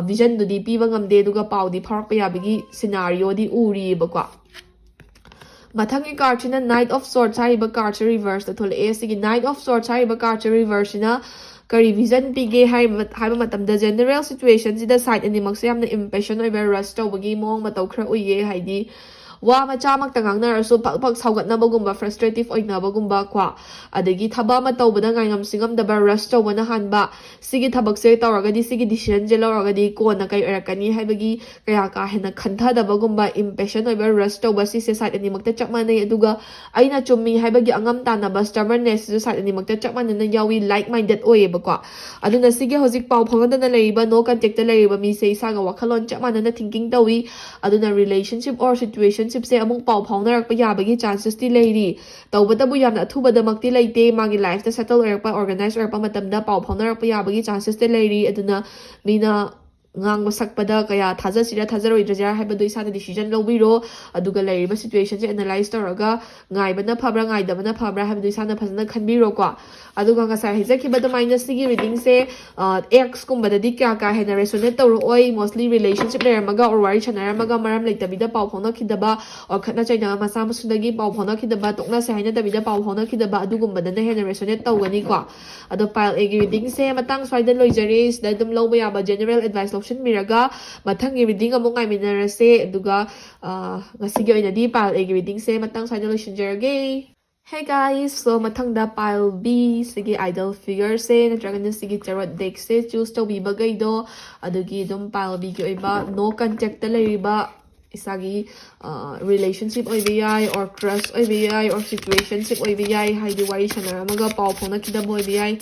ꯚꯤꯖꯟꯗꯨꯗꯤ ꯄꯤꯕ ꯉꯝꯗꯦ, ꯑꯗꯨꯒ ꯄꯥꯎꯗꯤ ꯐꯥꯎꯔꯛꯄ ꯌꯥꯕꯒꯤ ꯁꯤꯅꯥꯔꯤꯑꯣꯗꯤ ꯎꯔꯤꯑꯕꯀꯣ꯫ ꯃꯊꯪꯒꯤ cardꯁꯤꯅ Knight of Swords ꯍꯥꯏꯔꯤꯕ cardꯁꯦ reverseꯇ ꯊꯣꯛꯂꯛꯑꯦ꯫ ꯁꯤꯒꯤ Knight of Swords ꯍꯥꯏꯔꯤꯕ cardꯁꯦ reverseꯁꯤꯅ ꯀꯔꯤ vision ꯄꯤꯒꯦ ꯍꯥꯏꯕ ꯍꯥꯏꯕ ꯃꯇꯝꯗ, general situationꯁꯤꯗ side ꯑꯅꯤꯃꯛꯁꯦ ꯌꯥꯝꯅ impatient ꯑꯣꯏꯕ, rush ꯇꯧꯕꯒꯤ ꯃꯑꯣꯡ ꯃꯇꯧ ꯈꯔ ꯎꯏꯌꯦ꯫ ꯍꯥꯏꯗꯤ ꯋꯥ ꯃꯆꯥꯃꯛꯇ ꯉꯥꯡꯅꯔꯁꯨ ꯐꯛ ꯐꯛ ꯁꯥꯎꯒꯠꯅꯕꯒꯨꯝꯕ, frustrative ꯑꯣꯏꯅꯕꯒꯨꯝꯕ ꯀꯣ, ꯑꯗꯒꯤ ꯊꯕꯛ ꯑꯃ ꯇꯧꯕꯗ ꯉꯥꯏꯉꯝ ꯁꯤꯡꯉꯝꯗꯕ, rush ꯇꯧꯕꯅ ꯍꯥꯟꯕ, ꯁꯤꯒꯤ ꯊꯕꯛꯁꯦ ꯇꯧꯔꯒꯗꯤ, ꯁꯤꯒꯤ decisionꯁꯦ ꯂꯧꯔꯒꯗꯤ ꯀꯣꯟꯅ ꯀꯩ ꯑꯣꯏꯔꯛꯀꯅꯤ ꯍꯥꯏꯕꯒꯤ ꯀꯌꯥ ꯀꯥ ꯍꯦꯟꯅ ꯈꯟꯊꯗꯕꯒꯨꯝꯕ, impatient ꯑꯣꯏꯕ, rush ꯇꯧꯕ, ꯁꯤꯁꯦ side ꯑꯅꯤꯃꯛꯇ ꯆꯞ ꯃꯥꯟꯅꯩ꯫ ꯑꯗꯨꯒ ꯑꯩꯅ ꯆꯨꯝꯃꯤ ꯍꯥꯏꯕꯒꯤ ꯑꯉꯝ ꯇꯥꯟꯅꯕ, stubbornnessꯁꯤꯁꯨ side ꯑꯅꯤꯃꯛꯇ ꯆꯞ ꯃꯥꯟꯅꯅ ꯌꯥꯎꯏ, like minded ꯑꯣꯏꯌꯦꯕꯀꯣ꯫ ꯑꯗꯨꯅ ꯁꯤꯒꯤ ꯍꯧꯖꯤꯛ ꯄꯥꯎ ꯐꯥꯎꯅꯗꯅ ꯂꯩꯔꯤꯕ, no contactꯇ ꯂꯩꯔꯤꯕ ꯃꯤꯁꯦ ꯏꯁꯥꯒ ꯋꯥꯈꯜꯂꯣꯟ ꯆꯞ ꯃꯥꯟꯅꯅ thinking ꯇꯧꯏ꯫ ꯑꯗꯨꯅ relationship or situationshipꯁꯦ ꯑꯃꯨꯛ ꯄꯥꯎ ꯐꯥꯎꯅꯔꯛꯄ ꯌꯥꯕꯒꯤ chancesꯇꯤ ꯂꯩꯔꯤ꯫ ꯇꯧꯕꯇꯕꯨ ꯌꯥꯝꯅ ꯑꯊꯨꯕꯗꯃꯛꯇꯤ ꯂꯩꯇꯦ꯫ ꯃꯥꯒꯤ lifeꯇ settle ꯑꯣꯏꯔꯛꯄ, organize ꯑꯣꯏꯔꯛꯄ ꯃꯇꯝꯗ ꯄꯥꯎ ꯐꯥꯎꯅꯔꯛꯄ ꯌꯥꯕꯒꯤ chancesꯇꯤ ꯂꯩꯔꯤ꯫ ꯑꯗꯨꯅ ꯃꯤꯅ ꯉꯥꯡꯕ ꯁꯛꯄꯗ ꯀꯌꯥ ꯊꯥꯖꯁꯤꯔꯥ ꯊꯥꯖꯔꯣꯏꯗ꯭ꯔꯥ ꯍꯥꯏꯕꯗꯨ ꯏꯁꯥꯅ decision ꯂꯧꯕꯤꯔꯣ꯫ ꯑꯗꯨꯒ ꯂꯩꯔꯤꯕ situationꯁꯦ analyze ꯇꯧꯔꯒ ꯉꯥꯏꯕꯅ ꯐꯕ꯭ꯔꯥ ꯉꯥꯏꯗꯕꯅ ꯐꯕ꯭ꯔꯥ ꯍꯥꯏꯕꯗꯨ ꯏꯁꯥꯅ ꯐꯖꯅ ꯈꯟꯕꯤꯔꯣꯀꯣ꯫ ꯑꯗꯨꯒ ꯉꯁꯥꯏ ꯍꯥꯏꯖꯈꯤꯕ ꯑꯗꯨꯃꯥꯏꯅ ꯁꯤꯒꯤ readingꯁꯦ, ꯑ, exꯀꯨꯝꯕꯗꯗꯤ ꯀꯌꯥ ꯀꯥ ꯍꯦꯟꯅ resonate ꯇꯧꯔꯛꯑꯣꯏ꯫ Mostly relationship ꯂꯩꯔꯝꯃꯒ or ꯋꯥꯔꯤ ꯁꯥꯟꯅꯔꯝꯃꯒ ꯃꯔꯝ ꯂꯩꯇꯕꯤꯗ ꯄꯥꯎ ꯐꯥꯎꯅꯈꯤꯗꯕ, or ꯈꯠꯅ ꯆꯩꯅꯕ ꯃꯆꯥ ꯃꯁꯨꯗꯒꯤ ꯄꯥꯎ ꯐꯥꯎꯅꯈꯤꯗꯕ, ꯇꯣꯛꯅꯁꯦ ꯍꯥꯏꯅꯗꯕꯤꯗ ꯄꯥꯎ ꯐꯥꯎꯅꯈꯤꯗꯕ, ꯑꯗꯨꯒꯨꯝꯕꯗꯅ ꯍꯦꯟꯅ resonate ꯇꯧꯒꯅꯤꯀꯣ꯫ ꯑꯗꯣ pile Aꯒꯤ readingꯁꯦ ꯃꯇꯥꯡ ꯁ꯭ꯋꯥꯏꯗ ꯂꯣꯏꯖꯔꯦ꯫ ꯁꯤꯗ ꯑꯗꯨꯝ ꯂꯧꯕ ꯌꯥꯕ general advice ꯂꯧꯁꯤꯟꯕꯤꯔꯒ ꯃꯊꯪꯒꯤ reading ꯑꯃꯨꯛ ꯉꯥꯏꯃꯤꯟꯅꯔꯁꯦ꯫ ꯑꯗꯨꯒ, ꯑ, ꯉꯁꯤꯒꯤ ꯑꯣꯏꯅꯗꯤ pile Aꯒꯤ readingꯁꯦ ꯃꯇꯥꯡ ꯁ꯭ꯋꯥꯏꯗ ꯂꯣꯏꯁꯤꯟꯖꯔꯒꯦ꯫ Hey guys, so ꯃꯊꯪꯗ pile B, ꯁꯤꯒꯤ idol figureꯁꯦ ꯅꯠꯇ꯭ꯔꯒꯅ ꯁꯤꯒꯤ tarot deckꯁꯦ choose ꯇꯧꯕꯤꯕꯈꯩꯗꯣ, ꯑꯗꯨꯒꯤ ꯑꯗꯨꯝ pile Bꯒꯤ ꯑꯣꯏꯕ no contactꯇ ꯂꯩꯔꯤꯕ ꯏꯁꯥꯒꯤ, ꯑ, relationship ꯑꯣꯏꯕ ꯌꯥꯏ, or crush ꯑꯣꯏꯕ ꯌꯥꯏ, or situationship ꯑꯣꯏꯕ ꯌꯥꯏ, ꯍꯥꯏꯗꯤ ꯋꯥꯔꯤ ꯁꯥꯟꯅꯔꯝꯃꯒ ꯄꯥꯎ ꯐꯥꯎꯅꯈꯤꯗꯕ ꯑꯣꯏꯕ ꯌꯥꯏ꯫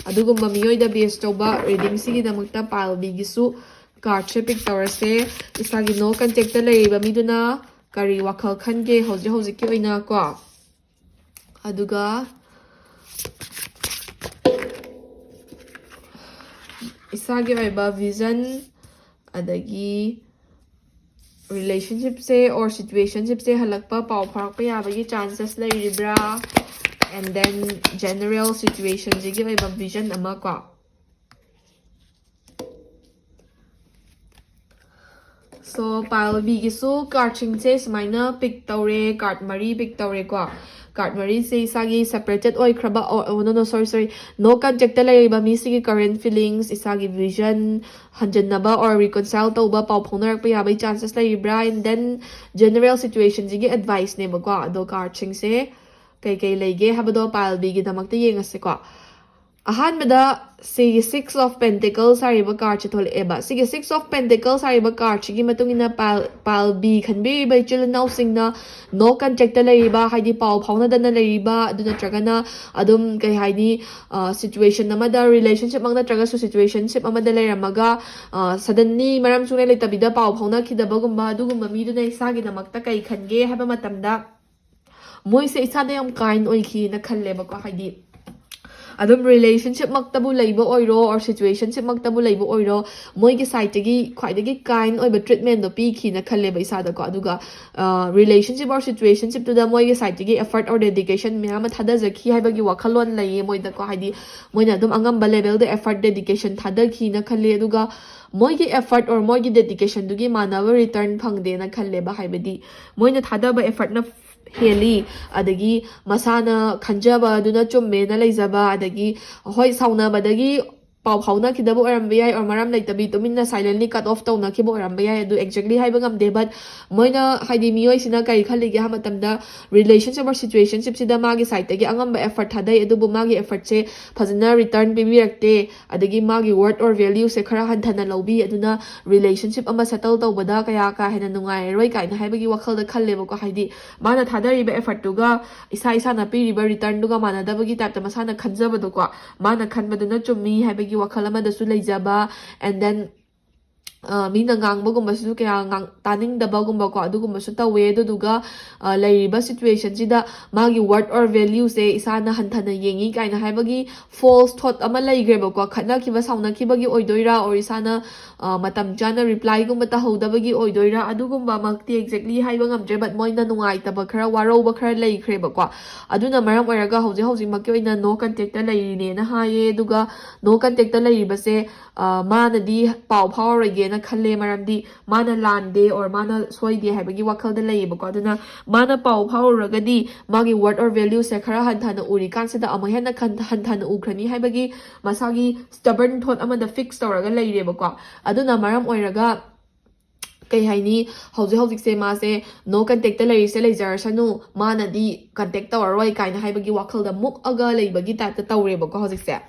ꯑꯗꯨꯒꯨꯝꯕ ꯃꯤꯑꯣꯏꯗ base ꯇꯧꯕ readingꯁꯤꯒꯤꯗꯃꯛꯇ pile Bꯒꯤꯁꯨ cardꯁꯦ pick ꯇꯧꯔꯁꯦ꯫ ꯏꯁꯥꯒꯤ no contactꯇ ꯂꯩꯔꯤꯕ ꯃꯤꯗꯨꯅ ꯀꯔꯤ ꯋꯥꯈꯜ ꯈꯟꯒꯦ ꯍꯧꯖꯤꯛ ꯍꯧꯖꯤꯛꯀꯤ ꯑꯣꯏꯅ ꯀꯣ꯫ ꯑꯗꯨꯒ ꯏꯁꯥꯒꯤ ꯑꯣꯏꯕ vision, ꯑꯗꯒꯤ relationshipꯁꯦ or situationshipꯁꯦ ꯍꯜꯂꯛꯄ, ꯄꯥꯎ ꯐꯥꯎꯔꯛꯄ ꯌꯥꯕꯒꯤ chances ꯂꯩꯔꯤꯕ꯭ꯔꯥ, and then general situationꯁꯤꯒꯤ ꯑꯣꯏꯕ vision ꯑꯃ ꯀꯣ꯫ So pile B ꯒꯤꯁꯨ cardꯁꯤꯡꯁꯦ ꯁꯨꯃꯥꯏꯅ pick ꯇꯧꯔꯦ, card ꯃꯔꯤ pick ꯇꯧꯔꯦꯀꯣ꯫ Card ꯃꯔꯤꯁꯦ ꯏꯁꯥꯒꯤ separated ꯑꯣꯏꯈ꯭ꯔꯕ, oh, no, no, sorry, sorry, no contactꯇ ꯂꯩꯔꯤꯕ ꯃꯤꯁꯤꯒꯤ current feelings, ꯏꯁꯥꯒꯤ vision ꯍꯟꯖꯟꯅꯕ or reconcile ꯇꯧꯕ, ꯄꯥꯎ ꯐꯥꯎꯅꯔꯛꯄ ꯌꯥꯕꯒꯤ chances ꯂꯩꯔꯤꯕ꯭ꯔꯥ, and then general situationꯁꯤꯒꯤ adviceꯅꯦꯕꯀꯣ꯫ ꯑꯗꯣ cardꯁꯤꯡꯁꯦ ꯀꯩꯀꯩ ꯂꯩꯒꯦ ꯍꯥꯏꯕꯗꯣ pile B ꯒꯤꯗꯃꯛꯇ ꯌꯦꯡꯉꯁꯤꯀꯣ꯫ ꯑꯍꯥꯟꯕꯗ ꯁꯤꯒꯤ Six of Pentacles ꯍꯥꯏꯔꯤꯕ cardꯁꯦ ꯊꯣꯛꯂꯛꯑꯦꯕ꯫ ꯁꯤꯒꯤ Six of Pentacles ꯍꯥꯏꯔꯤꯕ cardꯁꯤꯒꯤ ꯃꯇꯨꯡ ꯏꯟꯅ pile, pile B ꯈꯟꯕꯤꯔꯤꯕ ꯏꯆꯤꯜ ꯏꯅꯥꯎꯁꯤꯡꯅ no contactꯇ ꯂꯩꯔꯤꯕ, ꯍꯥꯏꯗꯤ ꯄꯥꯎ ꯐꯥꯎꯅꯗꯅ ꯂꯩꯔꯤꯕ, ꯑꯗꯨ ꯅꯠꯇ꯭ꯔꯒꯅ ꯑꯗꯨꯝ ꯀꯩ ꯍꯥꯏꯅꯤ, situation ꯑꯃꯗ, relationshipꯃꯛ ꯅꯠꯇ꯭ꯔꯒꯁꯨ situationship ꯑꯃꯗ ꯂꯩꯔꯝꯃꯒ suddenly ꯃꯔꯝ ꯁꯨꯡꯂꯩ ꯂꯩꯇꯕꯤꯗ ꯄꯥꯎ ꯐꯥꯎꯅꯈꯤꯗꯕꯒꯨꯝꯕ, ꯑꯗꯨꯒꯨꯝꯕ ꯃꯤꯗꯨꯅ ꯏꯁꯥꯒꯤꯗꯃꯛꯇ ꯀꯩ ꯈꯟꯒꯦ ꯍꯥꯏꯕ ꯃꯇꯝꯗ, ꯃꯣꯏꯁꯦ ꯏꯁꯥꯗ ꯌꯥꯝ kind ꯑꯣꯏꯈꯤꯅ ꯈꯜꯂꯦꯕꯀꯣ꯫ ꯍꯥꯏꯗꯤ ꯑꯗꯨꯝ relationshipꯃꯛꯇꯕꯨ ꯂꯩꯕ ꯑꯣꯏꯔꯣ or situationshipꯃꯛꯇꯕꯨ ꯂꯩꯕ ꯑꯣꯏꯔꯣ, ꯃꯣꯏꯒꯤ sideꯇꯒꯤ ꯈ꯭ꯋꯥꯏꯗꯒꯤ kind ꯑꯣꯏꯕ treatmentꯗꯣ ꯄꯤꯈꯤꯅ ꯈꯜꯂꯦꯕ ꯏꯁꯥꯗꯀꯣ꯫ ꯑꯗꯨꯒ relationship or situationshipꯇꯨꯗ ꯃꯣꯏꯒꯤ sideꯇꯒꯤ effort or dedication ꯃꯌꯥꯝ ꯑꯃ ꯊꯥꯗꯖꯈꯤ ꯍꯥꯏꯕꯒꯤ ꯋꯥꯈꯜꯂꯣꯟ ꯂꯩꯌꯦ ꯃꯣꯏꯗꯀꯣ꯫ ꯍꯥꯏꯗꯤ ꯃꯣꯏꯅ ꯑꯗꯨꯝ ꯑꯉꯝꯕ levelꯗ effort, dedication ꯊꯥꯗꯈꯤꯅ ꯈꯜꯂꯦ꯫ ꯑꯗꯨꯒ ꯃꯣꯏꯒꯤ effort or ꯃꯣꯏꯒꯤ dedicationꯗꯨꯒꯤ ꯃꯥꯟꯅꯕ return ꯐꯪꯗꯦꯅ ꯈꯜꯂꯦꯕ꯫ ꯍꯥꯏꯕꯗꯤ ꯃꯣꯏꯅ ꯊꯥꯗꯕ effortꯅ ꯍꯦꯜꯂꯤ, ꯑꯗꯒꯤ ꯃꯁꯥꯅ ꯈꯟꯖꯕ ꯑꯗꯨꯅ ꯆꯨꯝꯃꯦꯅ ꯂꯩꯖꯕ, ꯑꯗꯒꯤ ꯍꯣꯏ, ꯁꯥꯎꯅꯕꯗꯒꯤ ꯄꯥꯎ ꯐꯥꯎꯅꯈꯤꯗꯕ ꯑꯣꯏꯔꯝꯕ ꯌꯥꯏ, or ꯃꯔꯝ ꯂꯩꯇꯕꯤ ꯇꯨꯃꯤꯟꯅ silently cut off ꯇꯧꯅꯈꯤꯕ ꯑꯣꯏꯔꯝꯕ ꯌꯥꯏ꯫ ꯑꯗꯨ exactly ꯍꯥꯏꯕ ꯉꯝꯗꯦ꯫ But ꯃꯣꯏꯅ, ꯍꯥꯏꯗꯤ ꯃꯤꯑꯣꯏꯁꯤꯅ ꯀꯔꯤ ꯈꯜꯂꯤꯒꯦ ꯍꯥꯏꯕ ꯃꯇꯝꯗ, relationship or situationshipꯁꯤꯗ ꯃꯥꯒꯤ sideꯇꯒꯤ ꯑꯉꯝꯕ effort ꯊꯥꯗꯩ, ꯑꯗꯨꯕꯨ ꯃꯥꯒꯤ effortꯁꯦ ꯐꯖꯅ return ꯄꯤꯕꯤꯔꯛꯇꯦ, ꯑꯗꯒꯤ ꯃꯥꯒꯤ worth or valueꯁꯦ ꯈꯔ ꯍꯟꯊꯅ ꯂꯧꯕꯤ꯫ ꯑꯗꯨꯅ relationship ꯑꯃ settle ꯇꯧꯕꯗ ꯀꯌꯥ ꯀꯥ ꯍꯦꯟꯅ ꯅꯨꯡꯉꯥꯏꯔꯔꯣꯏ ꯀꯥꯏꯅ ꯍꯥꯏꯕꯒꯤ ꯋꯥꯈꯜꯗ ꯈꯜꯂꯦꯕꯀꯣ꯫ ꯍꯥꯏꯗꯤ ꯃꯥꯅ ꯊꯥꯗꯔꯤꯕ effortꯇꯨꯒ ꯏꯁꯥ ꯏꯁꯥꯅ ꯄꯤꯔꯤꯕ returnꯗꯨꯒ ꯃꯥꯟꯅꯗꯕꯒꯤ typeꯇ ꯃꯁꯥꯅ ꯈꯟꯖꯕꯗꯣꯀꯣ꯫ ꯃꯥꯅ ꯈꯟꯕꯗꯨꯅ ꯆꯨꯝꯃꯤ ꯍꯥꯏꯕꯒꯤ ꯋꯥꯈꯜ ꯑꯃꯗꯁꯨ ꯂꯩꯖꯕ, and then ꯑ, ꯃꯤꯅ ꯉꯥꯡꯕꯒꯨꯝꯕꯁꯤꯁꯨ ꯀꯌꯥ ꯉꯥꯡ-, ꯇꯥꯅꯤꯡꯗꯕꯒꯨꯝꯕꯀꯣ, ꯑꯗꯨꯒꯨꯝꯕꯁꯨ ꯇꯧꯋꯦ꯫ ꯑꯗꯨꯗꯨꯒ ꯑ, ꯂꯩꯔꯤꯕ situationꯁꯤꯗ ꯃꯥꯒꯤ worth or valueꯁꯦ ꯏꯁꯥꯅ ꯍꯟꯊꯅ ꯌꯦꯡꯉꯤ ꯀꯥꯏꯅ ꯍꯥꯏꯕꯒꯤ false thought ꯑꯃ ꯂꯩꯈ꯭ꯔꯦꯕꯀꯣ꯫ ꯈꯠꯅꯈꯤꯕ ꯁꯥꯎꯅꯈꯤꯕꯒꯤ ꯑꯣꯏꯗꯣꯏꯔꯥ, or ꯏꯁꯥꯅ ꯑ, ꯃꯇꯝ ꯆꯥꯅ replyꯒꯨꯝꯕ ꯇꯧꯍꯧꯗꯕꯒꯤ ꯑꯣꯏꯗꯣꯏꯔꯥ, ꯑꯗꯨꯒꯨꯝꯕꯃꯛꯇꯤ exactly ꯍꯥꯏꯕ ꯉꯝꯗ꯭ꯔꯦ꯫ But ꯃꯣꯏꯅ ꯅꯨꯡꯉꯥꯏꯇꯕ ꯈꯔ, ꯋꯥꯔꯧꯕ ꯈꯔ ꯂꯩꯈ꯭ꯔꯦꯕꯀꯣ꯫ ꯑꯗꯨꯅ ꯃꯔꯝ ꯑꯣꯏꯔꯒ ꯍꯧꯖꯤꯛ ꯍꯧꯖꯤꯛꯃꯛꯀꯤ ꯑꯣꯏꯅ no contactꯇ ꯂꯩꯔꯤꯅꯦꯅ ꯍꯥꯏꯌꯦ꯫ ꯑꯗꯨꯒ no contactꯇ ꯂꯩꯔꯤꯕꯁꯦ ꯑ, ꯃꯥꯅꯗꯤ ꯄꯥꯎ ꯐꯥꯎꯔꯔꯣꯏꯒꯦꯅ ꯈꯜꯂꯦ, ꯃꯔꯝꯗꯤ ꯃꯥꯅ ꯂꯥꯟꯗꯦ or ꯃꯥꯅ ꯁꯣꯏꯗꯦ ꯍꯥꯏꯕꯒꯤ ꯋꯥꯈꯜꯗ ꯂꯩꯌꯦꯕꯀꯣ꯫ ꯑꯗꯨꯅ ꯃꯥꯅ ꯄꯥꯎ ꯐꯥꯎꯔꯨꯔꯒꯗꯤ ꯃꯥꯒꯤ worth or value ꯁꯦ ꯈꯔ ꯍꯟꯊꯅ ꯎꯔꯤꯀꯥꯟꯁꯤꯗ ꯑꯃꯨꯛ ꯍꯦꯟꯅ ꯈꯟ- ꯍꯟꯊꯅ ꯎꯈ꯭ꯔꯅꯤ ꯍꯥꯏꯕꯒꯤ ꯃꯁꯥꯒꯤ stubborn thought ꯑꯃꯗ fix ꯇꯧꯔꯒ ꯂꯩꯔꯦꯕꯀꯣ꯫ ꯑꯗꯨꯅ ꯃꯔꯝ ꯑꯣꯏꯔꯒ ꯀꯩ ꯍꯥꯏꯅꯤ, ꯍꯧꯖꯤꯛ ꯍꯧꯖꯤꯛꯁꯦ ꯃꯥꯁꯦ no contact ꯇ ꯂꯩꯔꯤꯁꯦ ꯂꯩꯖꯔꯁꯅꯨ, ꯃꯥꯅꯗꯤ contact ꯇꯧꯔꯔꯣꯏ ꯀꯥꯏꯅ ꯍꯥꯏꯕꯒꯤ ꯋꯥꯈꯜꯗ ꯃꯨꯛꯑꯒ ꯂꯩꯕꯒꯤ type ꯇ ꯇꯧꯔꯦꯕꯀꯣ ꯍꯧꯖꯤꯛꯁꯦ꯫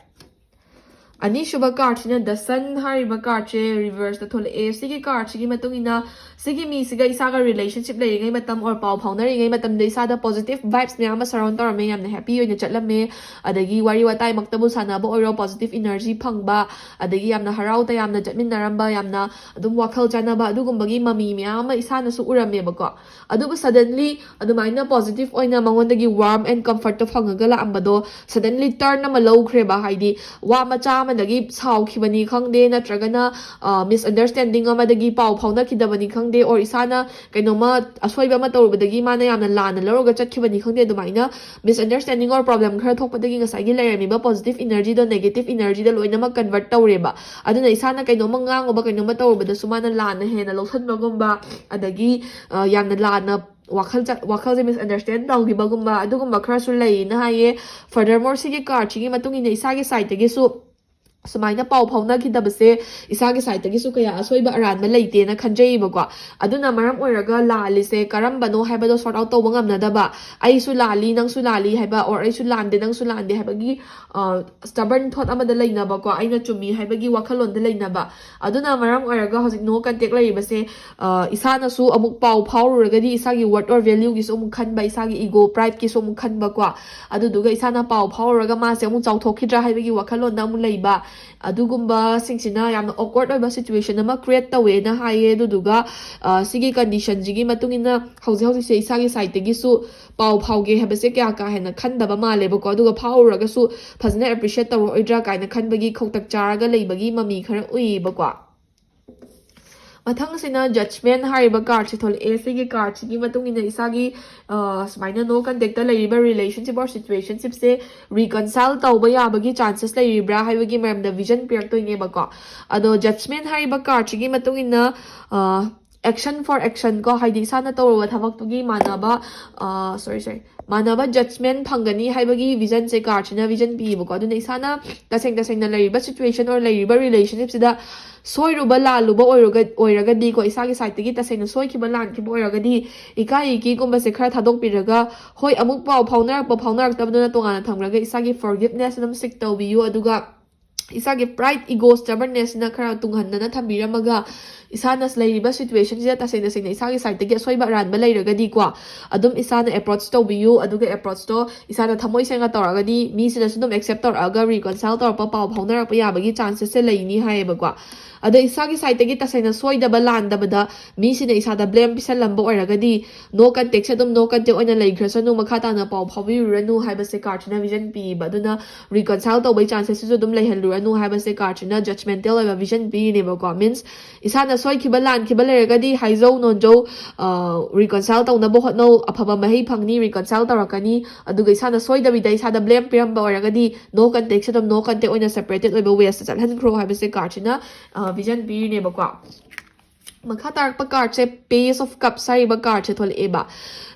ꯑꯅꯤꯁꯨꯕ card ꯁꯤꯅ The Sun ꯍꯥꯏꯔꯤꯕ card ꯁꯦ reverse ꯇ ꯊꯣꯛꯂꯛꯑꯦ꯫ ꯁꯤꯒꯤ card ꯁꯤꯒꯤ ꯃꯇꯨꯡ ꯏꯟꯅ ꯁꯤꯒꯤ ꯃꯤꯁꯤꯒ ꯏꯁꯥꯒ relationship ꯂꯩꯔꯤꯉꯩ ꯃꯇꯝ or ꯄꯥꯎ ꯐꯥꯎꯅꯔꯤꯉꯩ ꯃꯇꯝꯗ ꯏꯁꯥꯗ positive vibes ꯃꯌꯥꯝ ꯑꯃ surround ꯇꯧꯔꯝꯃꯦ, ꯌꯥꯝꯅ happy ꯑꯣꯏꯅ ꯆꯠꯂꯝꯃꯦ, ꯑꯗꯒꯤ ꯋꯥꯔꯤ ꯋꯥꯇꯥꯏꯃꯛꯇꯕꯨ ꯁꯥꯟꯅꯕ ꯑꯣꯏꯔꯣ positive energy ꯐꯪꯕ, ꯑꯗꯒꯤ ꯌꯥꯝꯅ ꯍꯔꯥꯎ ꯇꯌꯥꯝꯅ ꯆꯠꯃꯤꯟꯅꯔꯝꯕ, ꯌꯥꯝꯅ ꯑꯗꯨꯝ ꯋꯥꯈꯜ ꯆꯥꯟꯅꯕ ꯑꯗꯨꯒꯨꯝꯕꯒꯤ ꯃꯃꯤ ꯃꯌꯥꯝ ꯑꯃ ꯏꯁꯥꯅꯁꯨ ꯎꯔꯝꯃꯦꯕꯀꯣ꯫ ꯑꯗꯨꯕꯨ suddenly ꯑꯗꯨꯃꯥꯏꯅ positive ꯑꯣꯏꯅ ꯃꯉꯣꯟꯗꯒꯤ warm and comfort to ꯐꯪꯉꯒ ꯂꯥꯛꯑꯝꯕꯗꯣ suddenly turn ꯑꯃ ꯂꯧꯈ꯭ꯔꯦꯕ꯫ ꯍꯥꯏꯗꯤ ꯋꯥ ꯃꯆꯥ ꯑꯃꯗꯒꯤ ꯁꯥꯎꯈꯤꯕꯅꯤ ꯈꯪꯗꯦ, ꯅꯠꯇ꯭ꯔꯒꯅ misunderstanding ꯑꯃꯗꯒꯤ ꯄꯥꯎ ꯐꯥꯎꯅꯈꯤꯗꯕꯅꯤ ꯈꯪꯗꯦ, or ꯏꯁꯥꯅ ꯀꯩꯅꯣꯝꯃ ꯑꯁꯣꯏꯕ ꯑꯃ ꯇꯧꯔꯨꯕꯗꯒꯤ ꯃꯥꯅ ꯌꯥꯝꯅ ꯂꯥꯟꯅ ꯂꯧꯔꯒ ꯆꯠꯈꯤꯕꯅꯤ ꯈꯪꯗꯦ, ꯑꯗꯨꯃꯥꯏꯅ misunderstanding or problem ꯈꯔ ꯊꯣꯛꯄꯗꯒꯤ ꯉꯁꯥꯏꯒꯤ ꯂꯩꯔꯝꯃꯤꯕ positive energy ꯗꯣ negative energy ꯗ ꯂꯣꯏꯅꯃꯛ convert ꯇꯧꯔꯦꯕ꯫ ꯑꯗꯨꯅ ꯏꯁꯥꯅ ꯀꯩꯅꯣꯝꯃ ꯉꯥꯡꯉꯨꯕ, ꯀꯩꯅꯣꯝꯃ ꯇꯧꯔꯨꯕꯗꯁꯨ ꯃꯥꯅ ꯂꯥꯟꯅ ꯍꯦꯟꯅ ꯂꯧꯁꯟꯕꯒꯨꯝꯕ, ꯑꯗꯒꯤ ꯑ, ꯌꯥꯝꯅ ꯂꯥꯟꯅ ꯋꯥꯈꯜ ꯆꯠ- ꯋꯥꯈꯜꯁꯦ misunderstand ꯇꯧꯈꯤꯕꯒꯨꯝꯕ ꯑꯗꯨꯒꯨꯝꯕ ꯈꯔꯁꯨ ꯂꯩꯌꯦꯅ ꯍꯥꯏꯌꯦ꯫ Furthermore ꯁꯤꯒꯤ card ꯁꯤꯒꯤ ꯃꯇꯨꯡ ꯏꯟꯅ ꯏꯁꯥꯒꯤ side ꯇꯒꯤꯁꯨ ꯁꯨꯃꯥꯏꯅ ꯄꯥꯎ ꯐꯥꯎꯅꯈꯤꯗꯕꯁꯦ ꯏꯁꯥꯒꯤ side ꯇꯒꯤꯁꯨ ꯀꯌꯥ ꯑꯁꯣꯏꯕ ꯑꯔꯥꯟꯕ ꯂꯩꯇꯦꯅ ꯈꯟꯖꯩꯌꯦꯕꯀꯣ꯫ ꯑꯗꯨꯅ ꯃꯔꯝ ꯑꯣꯏꯔꯒ ꯂꯥꯜꯂꯤꯁꯦ ꯀꯔꯝꯕꯅꯣ ꯍꯥꯏꯕꯗꯣ sort out ꯇꯧꯕ ꯉꯝꯅꯗꯕ, ꯑꯩꯁꯨ ꯂꯥꯜꯂꯤ, ꯅꯪꯁꯨ ꯂꯥꯜꯂꯤ ꯍꯥꯏꯕ, or ꯑꯩꯁꯨ ꯂꯥꯟꯗꯦ, ꯅꯪꯁꯨ ꯂꯥꯟꯗꯦ ꯍꯥꯏꯕꯒꯤ stubborn thought ꯑꯃꯗ ꯂꯩꯅꯕꯀꯣ, ꯑꯩꯅ ꯆꯨꯝꯃꯤ ꯍꯥꯏꯕꯒꯤ ꯋꯥꯈꯜꯂꯣꯟꯗ ꯂꯩꯅꯕ꯫ ꯑꯗꯨꯅ ꯃꯔꯝ ꯑꯣꯏꯔꯒ ꯍꯧꯖꯤꯛ no contact ꯂꯩꯔꯤꯕꯁꯦ, ꯑ, ꯏꯁꯥꯅꯁꯨ ꯑꯃꯨꯛ ꯄꯥꯎ ꯐꯥꯎꯔꯨꯔꯒꯗꯤ ꯏꯁꯥꯒꯤ worth or value ꯒꯤꯁꯨ ꯑꯃꯨꯛ ꯈꯟꯕ, ꯏꯁꯥꯒꯤ ego pride ꯀꯤꯁꯨ ꯑꯃꯨꯛ ꯈꯟꯕꯀꯣ꯫ ꯑꯗꯨꯗꯨꯒ ꯏꯁꯥꯅ ꯄꯥꯎ ꯐꯥꯎꯔꯨꯔꯒ ꯃꯥꯁꯦ ꯑꯃꯨꯛ ꯆꯥꯎꯊꯣꯛꯈꯤꯗ꯭ꯔꯥ ꯍꯥꯏꯕꯒꯤ ꯋꯥꯈꯜꯂꯣꯟꯗ ꯑꯃꯨꯛ ꯂꯩꯕ꯫ ꯑꯗꯨꯒꯨꯝꯕꯁꯤꯡꯁꯤꯅ ꯌꯥꯝꯅ awkward ꯑꯣꯏꯕ situation ꯑꯃ create ꯇꯧꯋꯦꯅ ꯍꯥꯏꯌꯦ꯫ ꯑꯗꯨꯗꯨꯒ, ꯑ, ꯁꯤꯒꯤ condition ꯁꯤꯒꯤ ꯃꯇꯨꯡ ꯏꯟꯅ ꯍꯧꯖꯤꯛ ꯍꯧꯖꯤꯛꯁꯦ ꯏꯁꯥꯒꯤ side ꯇꯒꯤꯁꯨ ꯄꯥꯎ ꯐꯥꯎꯒꯦ ꯍꯥꯏꯕꯁꯦ ꯀꯌꯥ ꯀꯥ ꯍꯦꯟꯅ ꯈꯟꯗꯕ ꯃꯥꯜꯂꯦꯕꯀꯣ꯫ ꯑꯗꯨꯒ ꯐꯥꯎꯔꯨꯔꯒꯁꯨ ꯐꯖꯅ appreciate ꯇꯧꯔꯛꯑꯣꯏꯗ꯭ꯔꯥ ꯀꯥꯏꯅ ꯈꯟꯕꯒꯤ ꯈꯧꯇꯛ ꯆꯥꯔꯒ ꯂꯩꯕꯒꯤ ꯃꯃꯤ ꯈꯔ ꯎꯏꯌꯦꯕꯀꯣ꯫ ꯃꯊꯪꯁꯤꯅ Judgment ꯍꯥꯏꯔꯤꯕ cardꯁꯦ ꯊꯣꯛꯂꯛꯑꯦ꯫ ꯁꯤꯒꯤ cardꯁꯤꯒꯤ ꯃꯇꯨꯡ ꯏꯟꯅ ꯏꯁꯥꯒꯤ ꯑ, ꯁꯨꯃꯥꯏꯅ no contactꯇ ꯂꯩꯔꯤꯕ relationship or situationshipꯁꯦ reconcile ꯇꯧꯕ ꯌꯥꯕꯒꯤ chances ꯂꯩꯔꯤꯕ꯭ꯔꯥ ꯍꯥꯏꯕꯒꯤ ꯃꯔꯝꯗ vision ꯄꯤꯔꯛꯇꯣꯏꯅꯦꯕꯀꯣ꯫ ꯑꯗꯣ Judgment ꯍꯥꯏꯔꯤꯕ cardꯁꯤꯒꯤ ꯃꯇꯨꯡ ꯏꯟꯅ ꯑ, action for action ꯀꯣ, ꯍꯥꯏꯗꯤ ꯏꯁꯥꯅ ꯇꯧꯔꯨꯕ ꯊꯕꯛꯇꯨꯒꯤ ꯃꯥꯟꯅꯕ sorry sorry ꯃꯥꯟꯅꯕ judgment ꯐꯪꯒꯅꯤ ꯍꯥꯏꯕꯒꯤ visionꯁꯦ cardꯁꯤꯅ vision ꯄꯤꯌꯦꯕꯀꯣ꯫ ꯑꯗꯨꯅ ꯏꯁꯥꯅ ꯇꯁꯦꯡ ꯇꯁꯦꯡꯅ ꯂꯩꯔꯤꯕ situation or ꯂꯩꯔꯤꯕ relationshipꯁꯤꯗ ꯁꯣꯏꯔꯨꯕ ꯂꯥꯜꯂꯨꯕ ꯑꯣꯏꯔꯒ ꯑꯣꯏꯔꯒꯗꯤꯀꯣ, ꯏꯁꯥꯒꯤ sideꯇꯒꯤ ꯇꯁꯦꯡꯅ ꯁꯣꯏꯈꯤꯕ ꯂꯥꯟꯈꯤꯕ ꯑꯣꯏꯔꯒꯗꯤ ꯏꯀꯥꯏ ꯏꯀꯤꯒꯨꯝꯕꯁꯦ ꯈꯔ ꯊꯥꯗꯣꯛꯄꯤꯔꯒ, ꯍꯣꯏ, ꯑꯃꯨꯛ ꯄꯥꯎ ꯐꯥꯎꯅꯔꯛꯄ ꯐꯥꯎꯅꯔꯛꯇꯕꯗꯨꯅ ꯇꯣꯉꯥꯟꯅ ꯊꯝꯈ꯭ꯔꯒ ꯏꯁꯥꯒꯤ forgiveness ꯑꯗꯨꯝ seek ꯇꯧꯕꯤꯌꯨ꯫ ꯑꯗꯨꯒ ꯏꯁꯥꯒꯤ pride, ego, stubbornnessꯁꯤꯅ ꯈꯔ ꯇꯨꯡꯍꯟꯗꯅ ꯊꯝꯕꯤꯔꯝꯃꯒ, ꯏꯁꯥꯅ ꯂꯩꯔꯤꯕ situationꯁꯤꯗ ꯇꯁꯦꯡ ꯇꯁꯦꯡꯅ ꯏꯁꯥꯒꯤ sideꯇꯒꯤ ꯑꯁꯣꯏꯕ ꯑꯔꯥꯟꯕ ꯂꯩꯔꯒꯗꯤꯀꯣ, ꯑꯗꯨꯝ ꯏꯁꯥꯅ approach ꯇꯧꯕꯤꯌꯨ꯫ ꯑꯗꯨꯒ approachꯇꯣ ꯏꯁꯥꯅ ꯊꯃꯣꯏ ꯁꯦꯡꯅ ꯇꯧꯔꯒꯗꯤ ꯃꯤꯁꯤꯅꯁꯨ ꯑꯗꯨꯝ accept ꯇꯧꯔꯛꯑꯒ reconcile ꯇꯧꯔꯛꯄ, ꯄꯥꯎ ꯐꯥꯎꯅꯔꯛꯄ ꯌꯥꯕꯒꯤ chances ꯂꯩꯅꯤ ꯍꯥꯏꯌꯦꯕꯀꯣ꯫ ꯑꯗꯣ ꯏꯁꯥꯒꯤ sideꯇꯒꯤ ꯇꯁꯦꯡꯅ ꯁꯣꯏꯗꯕ ꯂꯥꯟꯗꯕꯗ ꯃꯤꯁꯤꯅ ꯏꯁꯥꯗ blame ꯄꯤꯁꯜꯂꯝꯕ ꯑꯣꯏꯔꯒꯗꯤ, no contactꯁꯦ ꯑꯗꯨꯝ no contact ꯑꯣꯏꯅ ꯂꯩꯈ꯭ꯔꯁꯅꯨ, ꯃꯈꯥ ꯇꯥꯅ ꯄꯥꯎ ꯐꯥꯎꯕꯤꯔꯨꯔꯅꯨ ꯍꯥꯏꯕꯁꯦ cardꯁꯤꯅ vision ꯄꯤꯌꯦꯕ꯫ ꯑꯗꯨꯅ reconcile ꯇꯧꯕꯩ chances ꯁꯤꯁꯨ ꯑꯗꯨꯝ ꯂꯩꯍꯜꯂꯨꯔꯅꯨ ꯍꯥꯏꯕꯁꯦ cardꯁꯤꯅ judgmental ꯑꯣꯏꯕ vision ꯄꯤꯔꯤꯅꯦꯕꯀꯣ꯫ Means, ꯏꯁꯥꯅ ꯁꯣꯏꯈꯤꯕ ꯂꯥꯟꯈꯤꯕ ꯂꯩꯔꯒꯗꯤ ꯍꯥꯏꯖꯧ ꯅꯣꯟꯖꯧ, ꯑ, reconcile ꯇꯧꯅꯕ ꯍꯣꯠꯅꯧ, ꯑꯐꯕ ꯃꯍꯩ ꯐꯪꯅꯤ, reconcile ꯇꯧꯔꯛꯀꯅꯤ꯫ ꯑꯗꯨꯒ ꯏꯁꯥꯅ ꯁꯣꯏꯗꯕꯤꯗ ꯏꯁꯥꯗ blame ꯄꯤꯔꯝꯕ ꯑꯣꯏꯔꯒꯗꯤ no contactꯁꯦ ꯑꯗꯨꯝ no contact ꯑꯣꯏꯅ separated ꯑꯣꯏꯕ waysꯇ ꯆꯠꯍꯟꯈ꯭ꯔꯣ ꯍꯥꯏꯕꯁꯦ cardꯁꯤꯅ, ꯑ, vision ꯄꯤꯔꯤꯅꯦꯕꯀꯣ꯫ ꯃꯈꯥ ꯇꯥꯔꯛꯄ cardꯁꯦ Page of Cups ꯍꯥꯏꯔꯤꯕ cardꯁꯦ ꯊꯣꯛꯂꯛꯑꯦꯕ꯫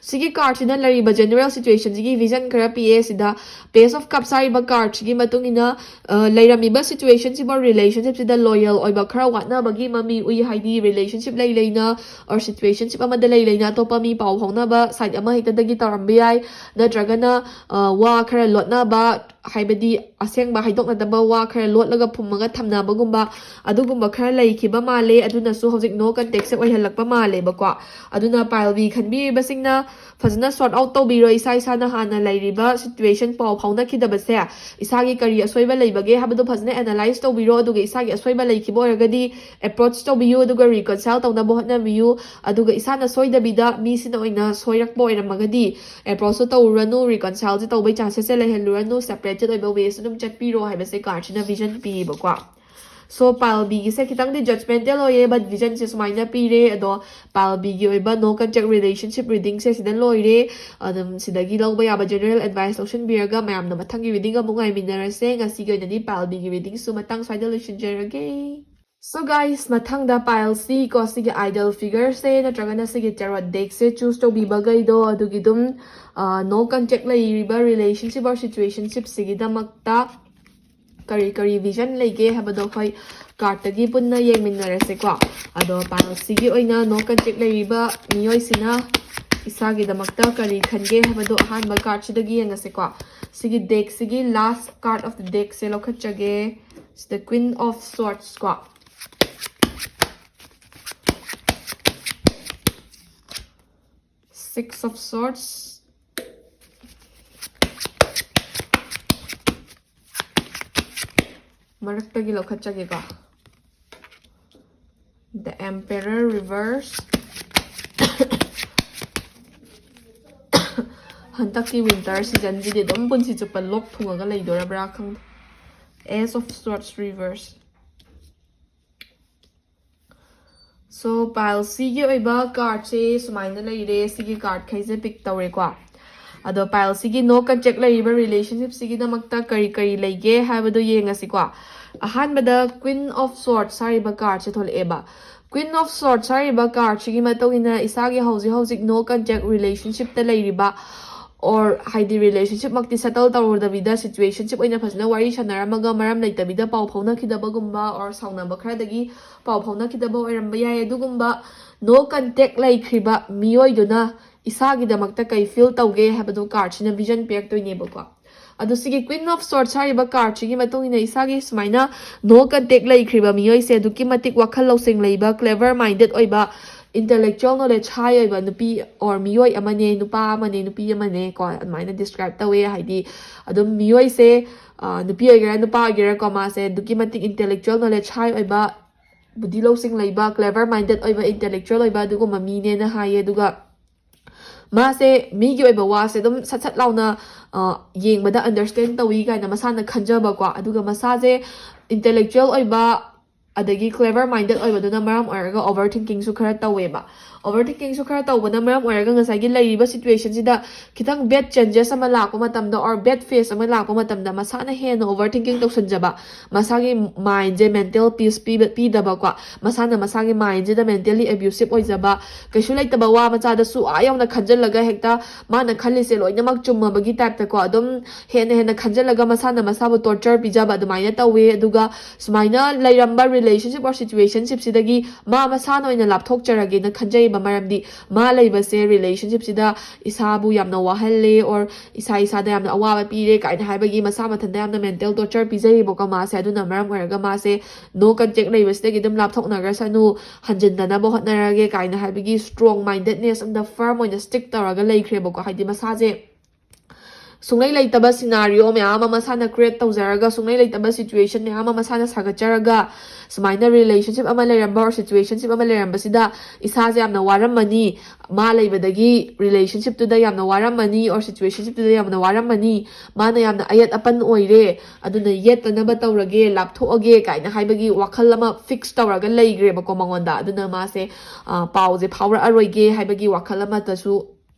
ꯁꯤꯒꯤ cardꯁꯤꯅ ꯂꯩꯔꯤꯕ general situationꯁꯤꯒꯤ vision ꯈꯔ ꯄꯤꯌꯦ꯫ ꯁꯤꯗ Page of Cups ꯍꯥꯏꯔꯤꯕ cardꯁꯤꯒꯤ ꯃꯇꯨꯡ ꯏꯟꯅ, ꯑ, ꯂꯩꯔꯝꯃꯤꯕ situationꯁꯤꯕꯨ, relationshipꯁꯤꯗ loyal ꯑꯣꯏꯕ ꯈꯔ ꯋꯥꯠꯅꯕꯒꯤ ꯃꯃꯤ ꯎꯏ꯫ ꯍꯥꯏꯗꯤ relationship ꯂꯩ ꯂꯩꯅ or situationship ꯑꯃꯗ ꯂꯩ ꯂꯩꯅ ꯑꯇꯣꯞꯄ ꯃꯤ ꯄꯥꯎ ꯐꯥꯎꯅꯕ side ꯑꯃꯍꯦꯛꯇꯗꯒꯤ ꯇꯧꯔꯝꯕ ꯌꯥꯏ, ꯅꯠꯇ꯭ꯔꯒꯅ, ꯑ, ꯋꯥ ꯈꯔ ꯂꯣꯠꯅꯕ, ꯍꯥꯏꯕꯗꯤ ꯑꯁꯦꯡꯕ ꯍꯥꯏꯗꯣꯛꯅꯗꯕ ꯋꯥ ꯈꯔ ꯂꯣꯠꯂꯒ ꯐꯨꯝꯃꯒ ꯊꯝꯅꯕꯒꯨꯝꯕ, ꯑꯗꯨꯒꯨꯝꯕ ꯈꯔ ꯂꯩꯈꯤꯕ ꯃꯥꯜꯂꯦ꯫ ꯑꯗꯨꯅꯁꯨ ꯍꯧꯖꯤꯛ no contactꯁꯦ ꯑꯣꯏꯍꯜꯂꯛꯄ ꯃꯥꯜꯂꯦꯕꯀꯣ꯫ ꯑꯗꯨꯅ pile B ꯈꯟꯕꯤꯔꯤꯕꯁꯤꯡꯅ ꯐꯖꯅ sort out ꯇꯧꯕꯤꯔꯣ꯫ ꯏꯁꯥ ꯏꯁꯥꯅ ꯍꯥꯟꯅ ꯂꯩꯔꯤꯕ situation, ꯄꯥꯎ ꯐꯥꯎꯅꯈꯤꯗꯕꯁꯦ, ꯏꯁꯥꯒꯤ ꯀꯔꯤ ꯑꯁꯣꯏꯕ ꯂꯩꯕꯒꯦ ꯍꯥꯏꯕꯗꯣ ꯐꯖꯅ analyze ꯇꯧꯕꯤꯔꯣ꯫ ꯑꯗꯨꯒ ꯏꯁꯥꯒꯤ ꯑꯁꯣꯏꯕ ꯂꯩꯈꯤꯕ ꯑꯣꯏꯔꯒꯗꯤ approach ꯇꯧꯕꯤꯌꯨ, ꯑꯗꯨꯒ reconcile ꯇꯧꯅꯕ ꯍꯣꯠꯅꯕꯤꯌꯨ꯫ ꯑꯗꯨꯒ ꯏꯁꯥꯅ ꯁꯣꯏꯗꯕꯤꯗ ꯃꯤꯁꯤꯅ ꯑꯣꯏꯅ ꯁꯣꯏꯔꯛꯄ ꯑꯣꯏꯔꯝꯃꯒꯗꯤ approachꯁꯨ ꯇꯧꯔꯨꯔꯅꯨ, reconcileꯁꯦ ꯇꯧꯕꯩ chancesꯁꯦ ꯂꯩꯍꯜꯂꯨꯔꯅꯨ, separated ꯑꯣꯏꯕ ways ꯑꯗꯨꯝ ꯆꯠꯄꯤꯔꯣ ꯍꯥꯏꯕꯁꯦ cardꯁꯤꯅ vision ꯄꯤꯌꯦꯕꯀꯣ꯫ So pile B ꯒꯤꯁꯦ ꯈꯤꯇꯪꯗꯤ judgmental ꯑꯣꯏꯌꯦ, but vision ꯁꯦ ꯁꯨꯃꯥꯏꯅ ꯄꯤꯔꯦ꯫ ꯑꯗꯣ pile B ꯒꯤ ꯑꯣꯏꯕ no contact relationship reading ꯁꯦ ꯁꯤꯗ ꯂꯣꯏꯔꯦ꯫ ꯑꯗꯨꯝ ꯁꯤꯗꯒꯤ ꯂꯧꯕ ꯌꯥꯕ general advice ꯂꯧꯁꯤꯟꯕꯤꯔꯒ ꯃꯌꯥꯝꯅ ꯃꯊꯪꯒꯤ reading ꯑꯃꯨꯛ ꯉꯥꯏꯃꯤꯟꯅꯔꯁꯦ꯫ ꯉꯁꯤꯒꯤ ꯑꯣꯏꯅꯗꯤ pile B ꯒꯤ reading ꯁꯨ ꯃꯇꯥꯡ ꯁ꯭ꯋꯥꯏꯗ ꯂꯣꯏꯁꯤꯟꯖꯔꯒꯦ꯫ So guys, ꯃꯊꯪꯗ pile C ꯀꯣ, ꯁꯤꯒꯤ idol figure ꯁꯦ ꯅꯠꯇ꯭ꯔꯒꯅ ꯁꯤꯒꯤ tarot deck ꯁꯦ choose ꯇꯧꯕꯤꯕꯈꯩꯗꯣ ꯑꯗꯨꯒꯤ ꯑꯗꯨꯝ, ꯑ, no contact ꯂꯩꯔꯤꯕ relationship or situationship ꯁꯤꯒꯤꯗꯃꯛꯇ ꯀꯔꯤ ꯀꯔꯤ vision ꯂꯩꯒꯦ ꯍꯥꯏꯕꯗꯣ ꯑꯩꯈꯣꯏ card ꯇꯒꯤ ꯄꯨꯟꯅ ꯌꯦꯡꯃꯤꯟꯅꯔꯁꯦꯀꯣ꯫ ꯑꯗꯣ pile C ꯒꯤ ꯑꯣꯏꯅ no contact ꯂꯩꯔꯤꯕ ꯃꯤꯑꯣꯏꯁꯤꯅ ꯏꯁꯥꯒꯤꯗꯃꯛꯇ ꯀꯔꯤ ꯈꯟꯒꯦ ꯍꯥꯏꯕꯗꯣ ꯑꯍꯥꯟꯕ card ꯁꯤꯗꯒꯤ ꯌꯦꯡꯉꯁꯦꯀꯣ꯫ ꯁꯤꯒꯤ deck ꯁꯤꯒꯤ last card of the deck ꯁꯦ ꯂꯧꯈꯠꯆꯒꯦ꯫ ꯁꯤꯗ Queen of Swords ꯀꯣ꯫ Six of Swords꯫ ꯃꯔꯛꯇꯒꯤ ꯂꯧꯈꯠꯆꯒꯦꯀꯣ꯫ The Emperor reverse꯫ ꯍꯟꯗꯛꯀꯤ winter season ꯁꯤꯗꯤ ꯑꯗꯨꯝ ꯄꯨꯟꯁꯤ ꯆꯨꯞꯄ ꯂꯣꯛ ꯊꯨꯡꯉꯒ ꯂꯩꯗꯣꯔꯕ꯭ꯔꯥ ꯈꯪꯗꯦ꯫ Ace of Swords reverse꯫ So pile C ꯒꯤ ꯑꯣꯏꯕ card ꯁꯦ ꯁꯨꯃꯥꯏꯅ ꯂꯩꯔꯦ꯫ ꯁꯤꯒꯤ card ꯈꯩꯁꯦ pick ꯇꯧꯔꯦꯀꯣ꯫ ꯑꯗꯣ pile C ꯒꯤ no contact ꯂꯩꯔꯤꯕ relationship ꯁꯤꯒꯤꯗꯃꯛꯇ ꯀꯔꯤ ꯀꯔꯤ ꯂꯩꯒꯦ ꯍꯥꯏꯕꯗꯣ ꯌꯦꯡꯉꯁꯤꯀꯣ꯫ ꯑꯍꯥꯟꯕꯗ Queen of Swords ꯍꯥꯏꯔꯤꯕ card say ꯊꯣꯛꯂꯛꯑꯦꯕ꯫ Queen of Swords ꯍꯥꯏꯔꯤꯕ card ꯁꯤꯒꯤ ꯃꯇꯨꯡ ꯏꯟꯅ ꯏꯁꯥꯒꯤ ꯍꯧꯖꯤꯛ ꯍꯧꯖꯤꯛ no contact relationship ꯇ ꯂꯩꯔꯤꯕ, or ꯍꯥꯏꯗꯤ relationship ꯃꯛꯇꯤ settle ꯇꯧꯔꯨꯗꯕꯤꯗ situationship ꯑꯣꯏꯅ ꯐꯖꯅ ꯋꯥꯔꯤ ꯁꯥꯟꯅꯔꯝꯃꯒ ꯃꯔꯝ ꯂꯩꯇꯕꯤꯗ ꯄꯥꯎ ꯐꯥꯎꯅꯈꯤꯗꯕꯒꯨꯝꯕ or ꯁꯥꯎꯅꯕ ꯈꯔꯗꯒꯤ ꯄꯥꯎ ꯐꯥꯎꯅꯈꯤꯗꯕ ꯑꯣꯏꯔꯝꯕ ꯌꯥꯏ꯫ ꯑꯗꯨꯒꯨꯝꯕ no contact ꯂꯩꯈ꯭ꯔꯤꯕ ꯃꯤꯑꯣꯏꯗꯨꯅ ꯏꯁꯥꯒꯤꯗꯃꯛꯇ ꯀꯩ feel ꯇꯧꯒꯦ ꯍꯥꯏꯕꯗꯣ card ꯁꯤꯅ vision ꯄꯤꯔꯛꯇꯣꯏꯅꯦꯕꯀꯣ꯫ ꯑꯗꯣ ꯁꯤꯒꯤ Queen of Swords ꯍꯥꯏꯔꯤꯕ card ꯁꯤꯒꯤ ꯃꯇꯨꯡ ꯏꯟꯅ ꯏꯁꯥꯒꯤ ꯁꯨꯃꯥꯏꯅ no contact ꯂꯩꯈ꯭ꯔꯤꯕ ꯃꯤꯑꯣꯏꯁꯦ ꯑꯗꯨꯛꯀꯤ ꯃꯇꯤꯛ ꯋꯥꯈꯜ ꯂꯧꯁꯤꯡ ꯂꯩꯕ, clever minded ꯑꯣꯏꯕ, intellectual knowledge high ꯑꯣꯏꯕ ꯅꯨꯄꯤ or ꯃꯤꯑꯣꯏ ꯑꯃꯅꯦ, ꯅꯨꯄꯥ ꯑꯃꯅꯦ, ꯅꯨꯄꯤ ꯑꯃꯅꯦ ꯀꯣ, ꯑꯗꯨꯃꯥꯏꯅ describe ꯇꯧꯋꯦ꯫ ꯍꯥꯏꯗꯤ ꯑꯗꯨꯝ ꯃꯤꯑꯣꯏꯁꯦ, ꯑ, ꯅꯨꯄꯤ ꯑꯣꯏꯒꯦꯔꯥ ꯅꯨꯄꯥ ꯑꯣꯏꯒꯦꯔꯥꯀꯣ, ꯃꯥꯁꯦ ꯑꯗꯨꯛꯀꯤ ꯃꯇꯤꯛ intellectual knowledge high ꯑꯣꯏꯕ, ꯕꯨꯙꯤ ꯂꯧꯁꯤꯡ ꯂꯩꯕ, clever minded ꯑꯣꯏꯕ, intellectual ꯑꯣꯏꯕ ꯑꯗꯨꯒꯨꯝꯕ ꯃꯤꯅꯦꯅ ꯍꯥꯏꯌꯦ꯫ ꯑꯗꯨꯒ ꯃꯥꯁꯦ ꯃꯤꯒꯤ ꯑꯣꯏꯕ ꯋꯥꯁꯦ ꯑꯗꯨꯝ ꯁꯠ ꯁꯠ ꯂꯥꯎꯅ ꯌꯦꯡꯕꯗ understand ꯇꯧꯏ ꯀꯥꯏꯅ ꯃꯁꯥꯅ ꯈꯟꯖꯕꯀꯣ꯫ ꯑꯗꯨꯒ ꯃꯁꯥꯁꯦ intellectual ꯑꯣꯏꯕ, ꯑꯗꯒꯤ clever minded ꯑꯣꯏꯕꯗꯨꯅ ꯃꯔꯝ ꯑꯣꯏꯔꯒ over thinkingꯁꯨ ꯈꯔ ꯇꯧꯋꯦꯕ꯫ Over thinkingꯁꯨ ꯈꯔ ꯇꯧꯕꯅ ꯃꯔꯝ ꯑꯣꯏꯔꯒ ꯉꯁꯥꯏꯒꯤ ꯂꯩꯔꯤꯕ situationꯁꯤꯗ ꯈꯤꯇꯪ bad changes ꯑꯃ ꯂꯥꯛꯄ ꯃꯇꯝꯗ, or bad phase ꯑꯃ ꯂꯥꯛꯄ ꯃꯇꯝꯗ, ꯃꯁꯥꯅ ꯍꯦꯟꯅ over thinking ꯇꯧꯁꯟꯖꯕ, ꯃꯁꯥꯒꯤ mindꯁꯦ mental peace ꯄꯤꯕ ꯄꯤꯗꯕꯀꯣ, ꯃꯁꯥꯅ ꯃꯁꯥꯒꯤ mindꯁꯤꯗ mentally abusive ꯑꯣꯏꯖꯕ, ꯀꯩꯁꯨ ꯂꯩꯇꯕ ꯋꯥ ꯃꯆꯥꯗꯁꯨ ꯑꯥ ꯌꯧꯅ ꯈꯟꯖꯜꯂꯒ ꯍꯦꯛꯇ ꯃꯥꯅ ꯈꯜꯂꯤꯁꯦ ꯂꯣꯏꯅꯃꯛ ꯆꯨꯝꯃꯕꯒꯤ typeꯇꯀꯣ, ꯑꯗꯨꯝ ꯍꯦꯟꯅ ꯍꯦꯟꯅ ꯈꯟꯖꯜꯂꯒ ꯃꯁꯥꯅ ꯃꯁꯥꯕꯨ torture ꯄꯤꯖꯕ ꯑꯗꯨꯃꯥꯏꯅ ꯇꯧꯋꯦ꯫ ꯑꯗꯨꯒ ꯁꯨꯃꯥꯏꯅ ꯂꯩꯔꯝꯕ relationship or situationshipꯁꯤꯗꯒꯤ ꯃꯥ ꯃꯁꯥꯅ ꯑꯣꯏꯅ ꯂꯥꯞꯊꯣꯛꯆꯔꯒꯦꯅ ꯈꯟꯖꯩꯕ꯫ ꯃꯔꯝꯗꯤ ꯃꯥ ꯂꯩꯕꯁꯦ relationshipꯁꯤꯗ ꯏꯁꯥꯕꯨ ꯌꯥꯝꯅ ꯋꯥꯍꯜꯂꯦ, or ꯏꯁꯥ ꯏꯁꯥꯗ ꯌꯥꯝꯅ ꯑꯋꯥꯕ ꯄꯤꯔꯦ ꯀꯥꯏꯅ ꯍꯥꯏꯕꯒꯤ ꯃꯁꯥ ꯃꯊꯟꯇ ꯌꯥꯝꯅ mental torture ꯄꯤꯖꯩꯌꯦꯕꯀꯣ ꯃꯥꯁꯦ꯫ ꯑꯗꯨꯅ ꯃꯔꯝ ꯑꯣꯏꯔꯒ ꯃꯥꯁꯦ no contact ꯂꯩꯕꯁꯤꯗꯒꯤ ꯑꯗꯨꯝ ꯂꯥꯞꯊꯣꯛꯅꯈ꯭ꯔꯁꯅꯨ, ꯍꯟꯖꯤꯟꯗꯅꯕ ꯍꯣꯠꯅꯔꯒꯦ ꯀꯥꯏꯅ ꯍꯥꯏꯕꯒꯤ strong mindedness ꯑꯃꯗ, firm ꯑꯣꯏꯅ stick ꯇꯧꯔꯒ ꯂꯩꯈ꯭ꯔꯦꯕꯀꯣ꯫ ꯍꯥꯏꯗꯤ ꯃꯁꯥꯁꯦ ꯁꯨꯡꯂꯩ ꯂꯩꯇꯕ scenario ꯃꯌꯥꯝ ꯑꯃ ꯃꯁꯥꯅ create ꯇꯧꯖꯔꯒ, ꯁꯨꯡꯂꯩ ꯂꯩꯇꯕ situation ꯃꯌꯥꯝ ꯑꯃ ꯃꯁꯥꯅ ꯁꯥꯒꯠꯆꯔꯒ, ꯁꯨꯃꯥꯏꯅ relationship ꯑꯃ ꯂꯩꯔꯝꯕ or situationship ꯑꯃ ꯂꯩꯔꯝꯕꯁꯤꯗ ꯏꯁꯥꯁꯦ ꯌꯥꯝꯅ ꯋꯥꯔꯝꯃꯅꯤ, ꯃꯥ ꯂꯩꯕꯗꯒꯤ relationshipꯇꯨꯗ ꯌꯥꯝꯅ ꯋꯥꯔꯝꯃꯅꯤ or situationshipꯇꯨꯗ ꯌꯥꯝꯅ ꯋꯥꯔꯝꯃꯅꯤ, ꯃꯥꯅ ꯌꯥꯝꯅ ꯑꯌꯦꯠ ꯑꯄꯟ ꯑꯣꯏꯔꯦ, ꯑꯗꯨꯅ ꯌꯦꯠꯇꯅꯕ ꯇꯧꯔꯒꯦ, ꯂꯥꯞꯊꯣꯛꯑꯒꯦ ꯀꯥꯏꯅ ꯍꯥꯏꯕꯒꯤ ꯋꯥꯈꯜ ꯑꯃ fix ꯇꯧꯔꯒ ꯂꯩꯈ꯭ꯔꯦꯕꯀꯣ ꯃꯉꯣꯟꯗ꯫ ꯑꯗꯨꯅ ꯃꯥꯁꯦ, ꯑ, ꯄꯥꯎꯁꯦ ꯐꯥꯎꯔꯛꯑꯔꯣꯏꯒꯦ ꯍꯥꯏꯕꯒꯤ ꯋꯥꯈꯜ ꯑꯃꯗꯁꯨ,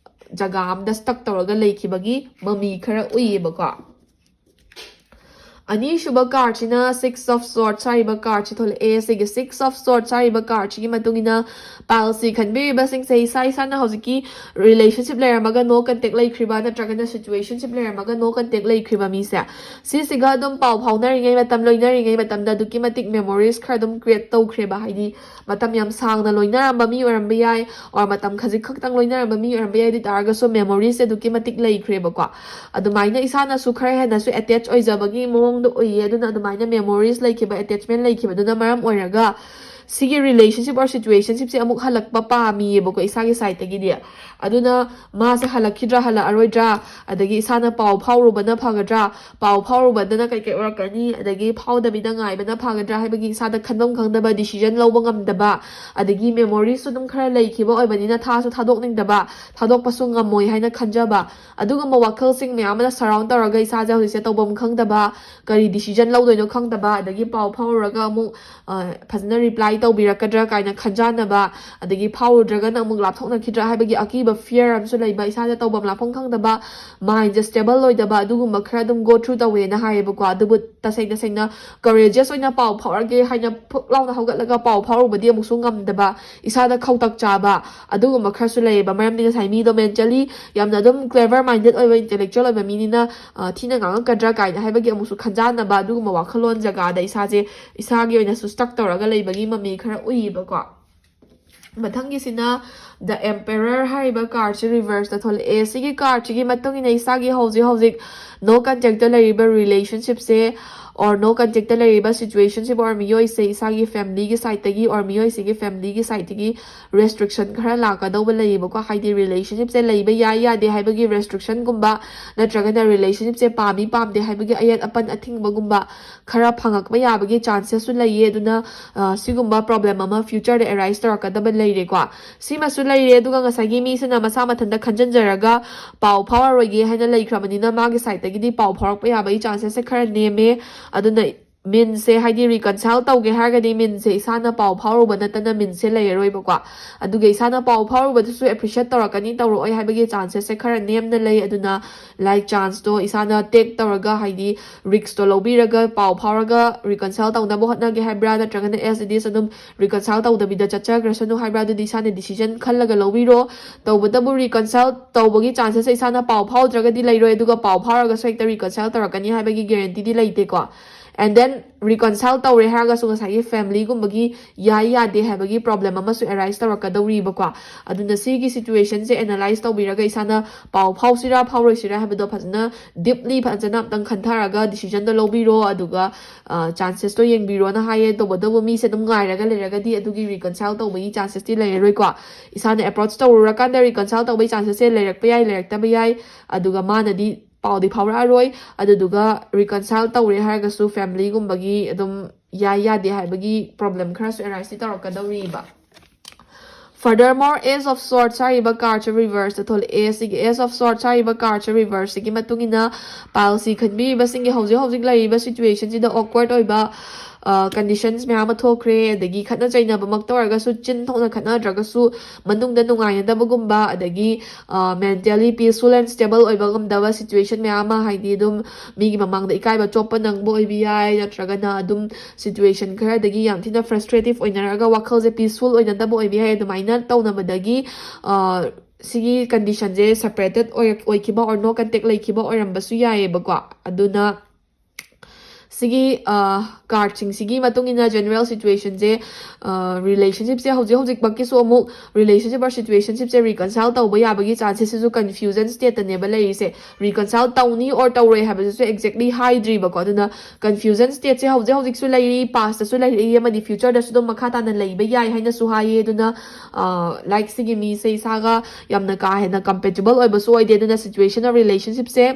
ꯖꯒꯥ ꯑꯃꯗ stuck ꯇꯧꯔꯒ ꯂꯩꯈꯤꯕꯒꯤ ꯃꯃꯤ ꯈꯔ ꯎꯏꯌꯦꯕꯀꯣ꯫ ꯑꯅꯤꯁꯨꯕ cardꯁꯤꯅ Six of Swords ꯍꯥꯏꯔꯤꯕ cardꯁꯤ ꯊꯣꯛꯂꯛꯑꯦ꯫ ꯁꯤꯒꯤ Six of Swords ꯍꯥꯏꯔꯤꯕ cardꯁꯤꯒꯤ ꯃꯇꯨꯡ ꯏꯟꯅ pileꯁꯤ ꯈꯟꯕꯤꯔꯤꯕꯁꯤꯡꯁꯦ, ꯏꯁꯥ ꯏꯁꯥꯅ ꯍꯧꯖꯤꯛꯀꯤ relationship ꯂꯩꯔꯝꯃꯒ no contact ꯂꯩꯈ꯭ꯔꯤꯕ, ꯅꯠꯇ꯭ꯔꯒꯅ situationship ꯂꯩꯔꯝꯃꯒ no contact ꯂꯩꯈ꯭ꯔꯤꯕ ꯃꯤꯁꯦ, ꯁꯤꯁꯤꯒ ꯑꯗꯨꯝ ꯄꯥꯎ ꯐꯥꯎꯅꯔꯤꯉꯩ ꯃꯇꯝ, ꯂꯣꯏꯅꯔꯤꯉꯩ ꯃꯇꯝꯗ ꯑꯗꯨꯛꯀꯤ ꯃꯇꯤꯛ memories ꯈꯔ ꯑꯗꯨꯝ create ꯇꯧꯈ꯭ꯔꯦꯕ꯫ ꯍꯥꯏꯗꯤ ꯃꯇꯝ ꯌꯥꯝ ꯁꯥꯡꯅ ꯂꯣꯏꯅꯔꯝꯕ ꯃꯤ ꯑꯣꯏꯔꯝꯕ ꯌꯥꯏ, or ꯃꯇꯝ ꯈꯖꯤꯛ ꯈꯛꯇꯪ ꯂꯣꯏꯅꯔꯝꯕ ꯃꯤ ꯑꯣꯏꯔꯝꯕ ꯌꯥꯏ꯫ ꯑꯗꯨ ꯑꯣꯏ ꯇꯥꯔꯒꯁꯨ memoriesꯁꯦ ꯑꯗꯨꯛꯀꯤ ꯃꯇꯤꯛ ꯂꯩꯈ꯭ꯔꯦꯕꯀꯣ꯫ ꯑꯗꯨꯃꯥꯏꯅ ꯏꯁꯥꯅꯁꯨ ꯈꯔ ꯍꯦꯟꯅꯁꯨ attach ꯑꯣꯏꯖꯕꯒꯤ ꯃꯑꯣꯡꯗ ꯎꯏꯌꯦ꯫ ꯑꯗꯨꯅ ꯑꯗꯨꯃꯥꯏꯅ memories ꯂꯩꯈꯤꯕ, attachment ꯂꯩꯈꯤꯕꯗꯨꯅ ꯃꯔꯝ ꯑꯣꯏꯔꯒ ꯁꯤꯒꯤ relationship or situationshipꯁꯦ ꯑꯃꯨꯛ ꯍꯜꯂꯛꯄ ꯄꯥꯝꯃꯤꯌꯦꯕꯀꯣ ꯏꯁꯥꯒꯤ sideꯇꯒꯤꯗꯤ꯫ ꯑꯗꯨꯅ ꯃꯥꯁꯦ ꯍꯜꯂꯛꯈꯤꯗ꯭ꯔꯥ ꯍꯜꯂꯛꯑꯔꯣꯏꯗ꯭ꯔꯥ, ꯑꯗꯒꯤ ꯏꯁꯥꯅ ꯄꯥꯎ ꯐꯥꯎꯔꯨꯕꯅ ꯐꯒꯗ꯭ꯔꯥ, ꯄꯥꯎ ꯐꯥꯎꯔꯨꯕꯗꯅ ꯀꯩꯀꯩ ꯑꯣꯏꯔꯛꯀꯅꯤ, ꯑꯗꯒꯤ ꯐꯥꯎꯗꯕꯤꯗ ꯉꯥꯏꯕꯅ ꯐꯒꯗ꯭ꯔꯥ ꯍꯥꯏꯕꯒꯤ ꯏꯁꯥꯗ ꯈꯟꯐꯝ ꯈꯪꯗꯕ, decision ꯂꯧꯕ ꯉꯝꯗꯕ, ꯑꯗꯒꯤ memoriesꯁꯨ ꯑꯗꯨꯝ ꯈꯔ ꯂꯩꯈꯤꯕ ꯑꯣꯏꯕꯅꯤꯅ ꯊꯥꯁꯨ ꯊꯥꯗꯣꯛꯅꯤꯡꯗꯕ, ꯊꯥꯗꯣꯛꯄꯁꯨ ꯉꯝꯃꯣꯏ ꯍꯥꯏꯅ ꯈꯟꯖꯕ, ꯑꯗꯨꯒꯨꯝꯕ ꯋꯥꯈꯜꯁꯤꯡ ꯃꯌꯥꯝ ꯑꯃꯅ surround ꯇꯧꯔꯒ ꯏꯁꯥꯁꯦ ꯍꯧꯖꯤꯛꯁꯦ ꯇꯧꯐꯝ ꯈꯪꯗꯕ, ꯀꯔꯤ decision ꯂꯧꯗꯣꯏꯅꯣ ꯈꯪꯗꯕ, ꯑꯗꯒꯤ ꯄꯥꯎ ꯐꯥꯎꯔꯨꯔꯒ ꯑꯃꯨꯛ ꯑ, ꯐꯖꯅ reply ꯇꯧꯕꯤꯔꯛꯀꯗ꯭ꯔꯥ ꯀꯥꯏꯅ ꯈꯟꯖꯥꯟꯅꯕ, ꯑꯗꯒꯤ ꯐꯥꯎꯔꯨꯗ꯭ꯔꯒꯅ ꯑꯃꯨꯛ ꯂꯥꯞꯊꯣꯛꯅꯈꯤꯗ꯭ꯔꯥ ꯍꯥꯏꯕꯒꯤ ꯑꯀꯤꯕ, fear ꯑꯃꯁꯨ ꯂꯩꯕ, ꯏꯁꯥꯗ ꯇꯧꯐꯝ ꯂꯥꯞꯐꯝ ꯈꯪꯗꯕ, mindꯁꯦ stable ꯑꯣꯏꯗꯕ, ꯑꯗꯨꯒꯨꯝꯕ ꯈꯔ ꯑꯗꯨꯝ go through ꯇꯧꯋꯦꯅ ꯍꯥꯏꯌꯦꯕꯀꯣ꯫ ꯑꯗꯨꯕꯨ ꯇꯁꯦꯡ ꯇꯁꯦꯡꯅ courageous ꯑꯣꯏꯅ ꯄꯥꯎ ꯐꯥꯎꯔꯒꯦ ꯍꯥꯏꯅ ꯐꯨꯛ ꯂꯥꯎꯅ ꯍꯧꯒꯠꯂꯒ ꯄꯥꯎ ꯐꯥꯎꯔꯨꯕꯗꯤ ꯑꯃꯨꯛꯁꯨ ꯉꯝꯗꯕ, ꯏꯁꯥꯗ ꯈꯧꯇꯛ ꯆꯥꯕ, ꯑꯗꯨꯒꯨꯝꯕ ꯈꯔꯁꯨ ꯂꯩꯌꯦꯕ꯫ ꯃꯔꯝꯗꯤ ꯉꯁꯥꯏ ꯃꯤꯗꯣ mentally ꯌꯥꯝꯅ ꯑꯗꯨꯝ clever minded ꯑꯣꯏꯕ, intellectual ꯑꯣꯏꯕ ꯃꯤꯅꯤꯅ, ꯑ, ꯊꯤꯅ ꯉꯥꯡꯉꯛꯀꯗ꯭ꯔꯥ ꯀꯥꯏꯅ ꯍꯥꯏꯕꯒꯤ ꯑꯃꯨꯛꯁꯨ ꯈꯟꯖꯥꯟꯅꯕ, ꯑꯗꯨꯒꯨꯝꯕ ꯋꯥꯈꯜꯂꯣꯟ ꯖꯒꯥꯗ ꯏꯁꯥꯁꯦ, ꯏꯁꯥꯒꯤ ꯑꯣꯏꯅꯁꯨ stuck ꯇꯧꯔꯒ ꯂꯩꯕꯒꯤ ꯃꯃꯤ ꯈꯔ ꯎꯏꯌꯦꯕꯀꯣ꯫ ꯃꯊꯪꯒꯤꯁꯤꯅ The Emperor ꯍꯥꯏꯔꯤꯕ cardꯁꯦ reverseꯇ ꯊꯣꯛꯂꯛꯑꯦ꯫ ꯁꯤꯒꯤ cardꯁꯤꯒꯤ ꯃꯇꯨꯡ ꯏꯟꯅ ꯏꯁꯥꯒꯤ ꯍꯧꯖꯤꯛ ꯍꯧꯖꯤꯛ no contactꯇ ꯂꯩꯔꯤꯕ relationshipꯁꯦ or no contactꯇ ꯂꯩꯔꯤꯕ situationship or ꯃꯤꯑꯣꯏꯁꯦ ꯏꯁꯥꯒꯤ familyꯒꯤ sideꯇꯒꯤ or ꯃꯤꯑꯣꯏꯁꯤꯒꯤ familyꯒꯤ sideꯇꯒꯤ restriction ꯈꯔ ꯂꯥꯛꯀꯗꯧꯕ ꯂꯩꯌꯦꯕꯀꯣ꯫ ꯍꯥꯏꯗꯤ relationshipꯁꯦ ꯂꯩꯕ ꯌꯥꯏ ꯌꯥꯗꯦ ꯍꯥꯏꯕꯒꯤ restrictionꯒꯨꯝꯕ, ꯅꯠꯇ꯭ꯔꯒꯅ relationshipꯁꯦ ꯄꯥꯝꯃꯤ ꯄꯥꯝꯗꯦ ꯍꯥꯏꯕꯒꯤ ꯑꯌꯦꯠ ꯑꯄꯟ ꯑꯊꯤꯡꯕꯒꯨꯝꯕ ꯈꯔ ꯐꯪꯉꯛꯄ ꯌꯥꯕꯒꯤ chancesꯁꯨ ꯂꯩꯌꯦ꯫ ꯑꯗꯨꯅ, ꯑ, ꯁꯤꯒꯨꯝꯕ problem ꯑꯃ futureꯗ arise ꯇꯧꯔꯛꯀꯗꯕ ꯂꯩꯔꯦꯀꯣ꯫ ꯁꯤꯃꯁꯨ ꯂꯩꯔꯦ꯫ ꯑꯗꯨꯒ ꯉꯁꯥꯏꯒꯤ ꯃꯤꯁꯤꯅ ꯃꯁꯥ ꯃꯊꯟꯇ ꯈꯟꯖꯟꯖꯔꯒ ꯄꯥꯎ ꯐꯥꯎꯔꯔꯣꯏꯒꯦ ꯍꯥꯏꯅ ꯂꯩꯈ꯭ꯔꯕꯅꯤꯅ ꯃꯥꯒꯤ sideꯇꯒꯤꯗꯤ ꯄꯥꯎ ꯐꯥꯎꯔꯛꯄ ꯌꯥꯕꯒꯤ chancesꯁꯦ ꯈꯔ ꯅꯦꯝꯃꯦ꯫ ꯑꯗꯨꯅ meansꯁꯦ, ꯍꯥꯏꯗꯤ reconcile ꯇꯧꯒꯦ ꯍꯥꯏꯔꯒꯗꯤ meansꯁꯦ ꯏꯁꯥꯅ ꯄꯥꯎ ꯐꯥꯎꯔꯨꯕ ꯅꯠꯇꯅ meansꯁꯦ ꯂꯩꯔꯔꯣꯏꯕꯀꯣ꯫ ꯑꯗꯨꯒ ꯏꯁꯥꯅ ꯄꯥꯎ ꯐꯥꯎꯔꯨꯕꯗꯨꯁꯨ appreciate ꯇꯧꯔꯛꯀꯅꯤ ꯇꯧꯔꯛꯑꯣꯏ ꯍꯥꯏꯕꯒꯤ chancesꯁꯦ ꯈꯔ ꯅꯦꯝꯅ ꯂꯩ꯫ ꯑꯗꯨꯅ, like, chanceꯇꯣ ꯏꯁꯥꯅ take ꯇꯧꯔꯒ, ꯍꯥꯏꯗꯤ riskꯇꯣ ꯂꯧꯕꯤꯔꯒ ꯄꯥꯎ ꯐꯥꯎꯔꯒ reconcile ꯇꯧꯅꯕ ꯍꯣꯠꯅꯒꯦ ꯍꯥꯏꯕ꯭ꯔꯥ, ꯅꯠꯇ꯭ꯔꯒꯅ as it is ꯑꯗꯨꯝ reconcile ꯇꯧꯗꯕꯤꯗ ꯆꯠꯆꯈ꯭ꯔꯁꯅꯨ ꯍꯥꯏꯕ꯭ꯔꯥ, ꯑꯗꯨꯗꯤ ꯏꯁꯥꯅ decision ꯈꯜꯂꯒ ꯂꯧꯕꯤꯔꯣ꯫ ꯇꯧꯕꯇꯕꯨ reconcile ꯇꯧꯕꯒꯤ chancesꯁꯦ ꯏꯁꯥꯅ ꯄꯥꯎ ꯐꯥꯎꯗ꯭ꯔꯒꯗꯤ ꯂꯩꯔꯣꯏ, ꯑꯗꯨꯒ ꯄꯥꯎ ꯐꯥꯎꯔꯒꯁꯨ ꯍꯦꯛꯇ reconcile ꯇꯧꯔꯛꯀꯅꯤ ꯍꯥꯏꯕꯒꯤ guaranteeꯗꯤ ꯂꯩꯇꯦꯀꯣ꯫ And then reconcile ꯇꯧꯔꯦ ꯍꯥꯏꯔꯒꯁꯨ ꯉꯁꯥꯏꯒꯤ family ꯒꯨꯝꯕꯒꯤ ꯌꯥꯏ ꯌꯥꯗꯦ ꯍꯥꯏꯕꯒꯤ problem ꯑꯃꯁꯨ arise ꯇꯧꯔꯛꯀꯗꯧꯔꯤꯕꯀꯣ꯫ ꯑꯗꯨꯅ ꯁꯤꯒꯤ situation ꯁꯦ analyze ꯇꯧꯕꯤꯔꯒ ꯏꯁꯥꯅ ꯄꯥꯎ ꯐꯥꯎꯁꯤꯔꯥ ꯐꯥꯎꯔꯣꯏꯁꯤꯔꯥ ꯍꯥꯏꯕꯗꯣ ꯐꯖꯅ deeply ꯐꯖꯅ ꯑꯝꯇꯪ ꯈꯟꯊꯔꯒ decision ꯗꯣ ꯂꯧꯕꯤꯔꯣ꯫ ꯑꯗꯨꯒ chances ꯇꯣ ꯌꯦꯡꯕꯤꯔꯣꯅ ꯍꯥꯏꯌꯦ꯫ ꯇꯧꯕꯇꯕꯨ ꯃꯤꯁꯦ ꯑꯗꯨꯝ ꯉꯥꯏꯔꯒ ꯂꯩꯔꯒꯗꯤ ꯑꯗꯨꯒꯤ reconcile ꯇꯧꯕꯒꯤ chances ꯇꯤ ꯂꯩꯔꯔꯣꯏꯀꯣ꯫ ꯏꯁꯥꯅ approach ꯇꯧꯔꯨꯔꯀꯥꯟꯗ reconcile ꯇꯧꯕꯒꯤ chances ꯁꯦ ꯂꯩꯔꯛꯄ ꯌꯥꯏ, ꯂꯩꯔꯛꯇꯕ ꯌꯥꯏ꯫ ꯑꯗꯨꯒ ꯃꯥꯅꯗꯤ ꯄꯥꯎꯗꯤ ꯐꯥꯎꯔꯛꯑꯔꯣꯏ꯫ ꯑꯗꯨꯗꯨꯒ reconcile ꯇꯧꯔꯦ ꯍꯥꯏꯔꯒꯁꯨ family ꯒꯨꯝꯕꯒꯤ ꯑꯗꯨꯝ ꯌꯥꯏ ꯌꯥꯗꯦ ꯍꯥꯏꯕꯒꯤ problem ꯈꯔꯁꯨ arise ꯇꯤ ꯇꯧꯔꯛꯀꯗꯧꯔꯤꯕ꯫ Furthermore, Ace of Swords ꯍꯥꯏꯔꯤꯕ card ꯁꯦ reverse ꯇ ꯊꯣꯛꯂꯛꯑꯦ꯫ ꯁꯤꯒꯤ Ace of Swords ꯍꯥꯏꯔꯤꯕ card ꯁꯦ reverse ꯁꯤꯒꯤ ꯃꯇꯨꯡ ꯏꯟꯅ pile C ꯈꯟꯕꯤꯔꯤꯕꯁꯤꯡꯒꯤ ꯍꯧꯖꯤꯛ ꯍꯧꯖꯤꯛ ꯂꯩꯔꯤꯕ situation ꯁꯤꯗ awkward ꯑꯣꯏꯕ, ꯑ, conditions ꯃꯌꯥꯝ ꯑꯃ ꯊꯣꯛꯈ꯭ꯔꯦ꯫ ꯑꯗꯒꯤ ꯈꯠꯅ ꯆꯩꯅꯕꯃꯛꯇ ꯑꯣꯏꯔꯒꯁꯨ, ꯆꯤꯟ ꯊꯣꯛꯅ ꯈꯠꯅꯗ꯭ꯔꯒꯁꯨ ꯃꯅꯨꯡꯗ ꯅꯨꯡꯉꯥꯏꯅꯗꯕꯒꯨꯝꯕ, ꯑꯗꯒꯤ, ꯑ, mentally peaceful and stable ꯑꯣꯏꯕ ꯉꯝꯗꯕ situation ꯃꯌꯥꯝ ꯑꯃ, ꯍꯥꯏꯗꯤ ꯑꯗꯨꯝ ꯃꯤꯒꯤ ꯃꯃꯥꯡꯗ ꯏꯀꯥꯏꯕ ꯆꯣꯞꯄ ꯅꯪꯕ ꯑꯣꯏꯕ ꯌꯥꯏ, ꯅꯠꯇ꯭ꯔꯒꯅ ꯑꯗꯨꯝ situation ꯈꯔꯗꯒꯤ ꯌꯥꯝ ꯊꯤꯅ frustrative ꯑꯣꯏꯅꯔꯒ ꯋꯥꯈꯜꯁꯦ peaceful ꯑꯣꯏꯅꯗꯕ ꯑꯣꯏꯕ ꯌꯥꯏ꯫ ꯑꯗꯨꯃꯥꯏꯅ ꯇꯧꯅꯕꯗꯒꯤ, ꯑ, ꯁꯤꯒꯤ condition ꯁꯦ separate ꯑꯣꯏꯔꯛ-, ꯑꯣꯏꯈꯤꯕ or no contact ꯂꯩꯈꯤꯕ ꯑꯣꯏꯔꯝꯕꯁꯨ ꯌꯥꯏꯑꯕꯀꯣ꯫ ꯑꯗꯨꯅ ꯁꯤꯒꯤ, ꯑ, card ꯁꯤꯡꯁꯤꯒꯤ ꯃꯇꯨꯡ ꯏꯟꯅ general situation ꯁꯦ, ꯑ, relationship ꯁꯦ ꯍꯧꯖꯤꯛ ꯍꯧꯖꯤꯛꯃꯛꯀꯤꯁꯨ ꯑꯃꯨꯛ relationship or situationship say reconcile ꯇꯧꯕ ꯌꯥꯕꯒꯤ chances ꯁꯤꯁꯨ confusion state ꯇꯅꯦꯕ ꯂꯩꯔꯤꯁꯦ꯫ Reconcile ꯇꯧꯅꯤ or ꯇꯧꯔꯣꯏ ꯍꯥꯏꯕꯁꯤꯁꯨ exactly ꯍꯥꯏꯗ꯭ꯔꯤꯕꯀꯣ꯫ ꯑꯗꯨꯅ confusion state ꯁꯦ ꯍꯧꯖꯤꯛ ꯍꯧꯖꯤꯛꯁꯨ ꯂꯩꯔꯤ, past ꯇꯁꯨ ꯂꯩꯔꯛꯏ, ꯑꯃꯗꯤ future ꯗꯁꯨ ꯑꯗꯨꯝ ꯃꯈꯥ ꯇꯥꯅ ꯂꯩꯕ ꯌꯥꯏ ꯍꯥꯏꯅꯁꯨ ꯍꯥꯏꯌꯦ꯫ ꯑꯗꯨꯅ, ꯑ, like ꯁꯤꯒꯤ ꯃꯤꯁꯦ ꯏꯁꯥꯒ ꯌꯥꯝꯅ ꯀꯥ ꯍꯦꯟꯅ compatible ꯑꯣꯏꯕꯁꯨ ꯑꯣꯏꯗꯦ꯫ ꯑꯗꯨꯅ situation of relationship ꯁꯦ,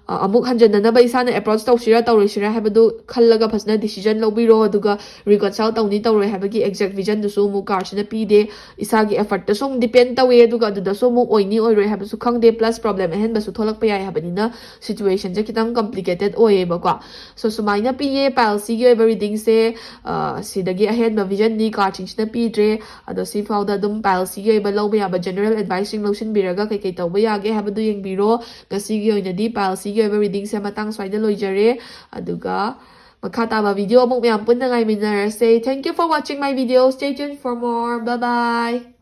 ꯑ, ꯑꯃꯨꯛ ꯍꯟꯖꯟꯅꯅꯕ ꯏꯁꯥꯅ approach ꯇꯧꯁꯤꯔꯥ ꯇꯧꯔꯣꯏꯁꯤꯔꯥ ꯍꯥꯏꯕꯗꯨ ꯈꯜꯂꯒ ꯐꯖꯅ decision ꯂꯧꯕꯤꯔꯣ꯫ ꯑꯗꯨꯒ reconcile ꯇꯧꯅꯤ ꯇꯧꯔꯣꯏ ꯍꯥꯏꯕꯒꯤ exact vision ꯗꯨꯁꯨ ꯑꯃꯨꯛ card ꯁꯤꯅ ꯄꯤꯗꯦ꯫ ꯏꯁꯥꯒꯤ effort ꯇꯁꯨ ꯑꯃꯨꯛ depend ꯇꯧꯋꯦ, ꯑꯗꯨꯒ ꯑꯗꯨꯗꯁꯨ ꯑꯃꯨꯛ ꯑꯣꯏꯅꯤ ꯑꯣꯏꯔꯣꯏ ꯍꯥꯏꯕꯁꯨ ꯈꯪꯗꯦ, plus problem ꯑꯍꯦꯟꯕꯁꯨ ꯊꯣꯛꯂꯛꯄ ꯌꯥꯏ ꯍꯥꯏꯕꯅꯤꯅ situation ꯁꯦ ꯈꯤꯇꯪ complicated ꯑꯣꯏꯌꯦꯕꯀꯣ꯫ So ꯁꯨꯃꯥꯏꯅ ꯄꯤꯌꯦ pile C ꯒꯤ ꯑꯣꯏꯕ reading ꯁꯦ꯫ ꯑ, ꯁꯤꯗꯒꯤ ꯑꯍꯦꯟꯕ vision ꯗꯤ card ꯁꯤꯡꯁꯤꯅ ꯄꯤꯗ꯭ꯔꯦ꯫ ꯑꯗꯣ ꯁꯤ ꯐꯥꯎꯗ ꯑꯗꯨꯝ pile C ꯒꯤ ꯑꯣꯏꯕ ꯂꯧꯕ ꯌꯥꯕ general advice ꯁꯤꯡ ꯂꯧꯁꯤꯟꯕꯤꯔꯒ ꯀꯩꯀꯩ ꯇꯧꯕ ꯌꯥꯒꯦ ꯍꯥꯏꯕꯗꯨ ꯌꯦꯡꯕꯤꯔꯣ꯫ ꯉꯁꯤꯒꯤ ꯑꯣꯏꯅꯗꯤ pile C ꯒꯤ ꯑꯣꯏꯕ reading ꯁꯦ ꯃꯇꯥꯡ ꯁ꯭ꯋꯥꯏꯗ ꯂꯣꯏꯖꯔꯦ꯫ ꯑꯗꯨꯒ ꯃꯈꯥ ꯇꯥꯕ video ꯑꯃꯨꯛ ꯃꯌꯥꯝ ꯄꯨꯟꯅ ꯉꯥꯏꯃꯤꯟꯅꯔꯁꯦ꯫ Thank you for watching my video. Stay tuned for more. Bye bye.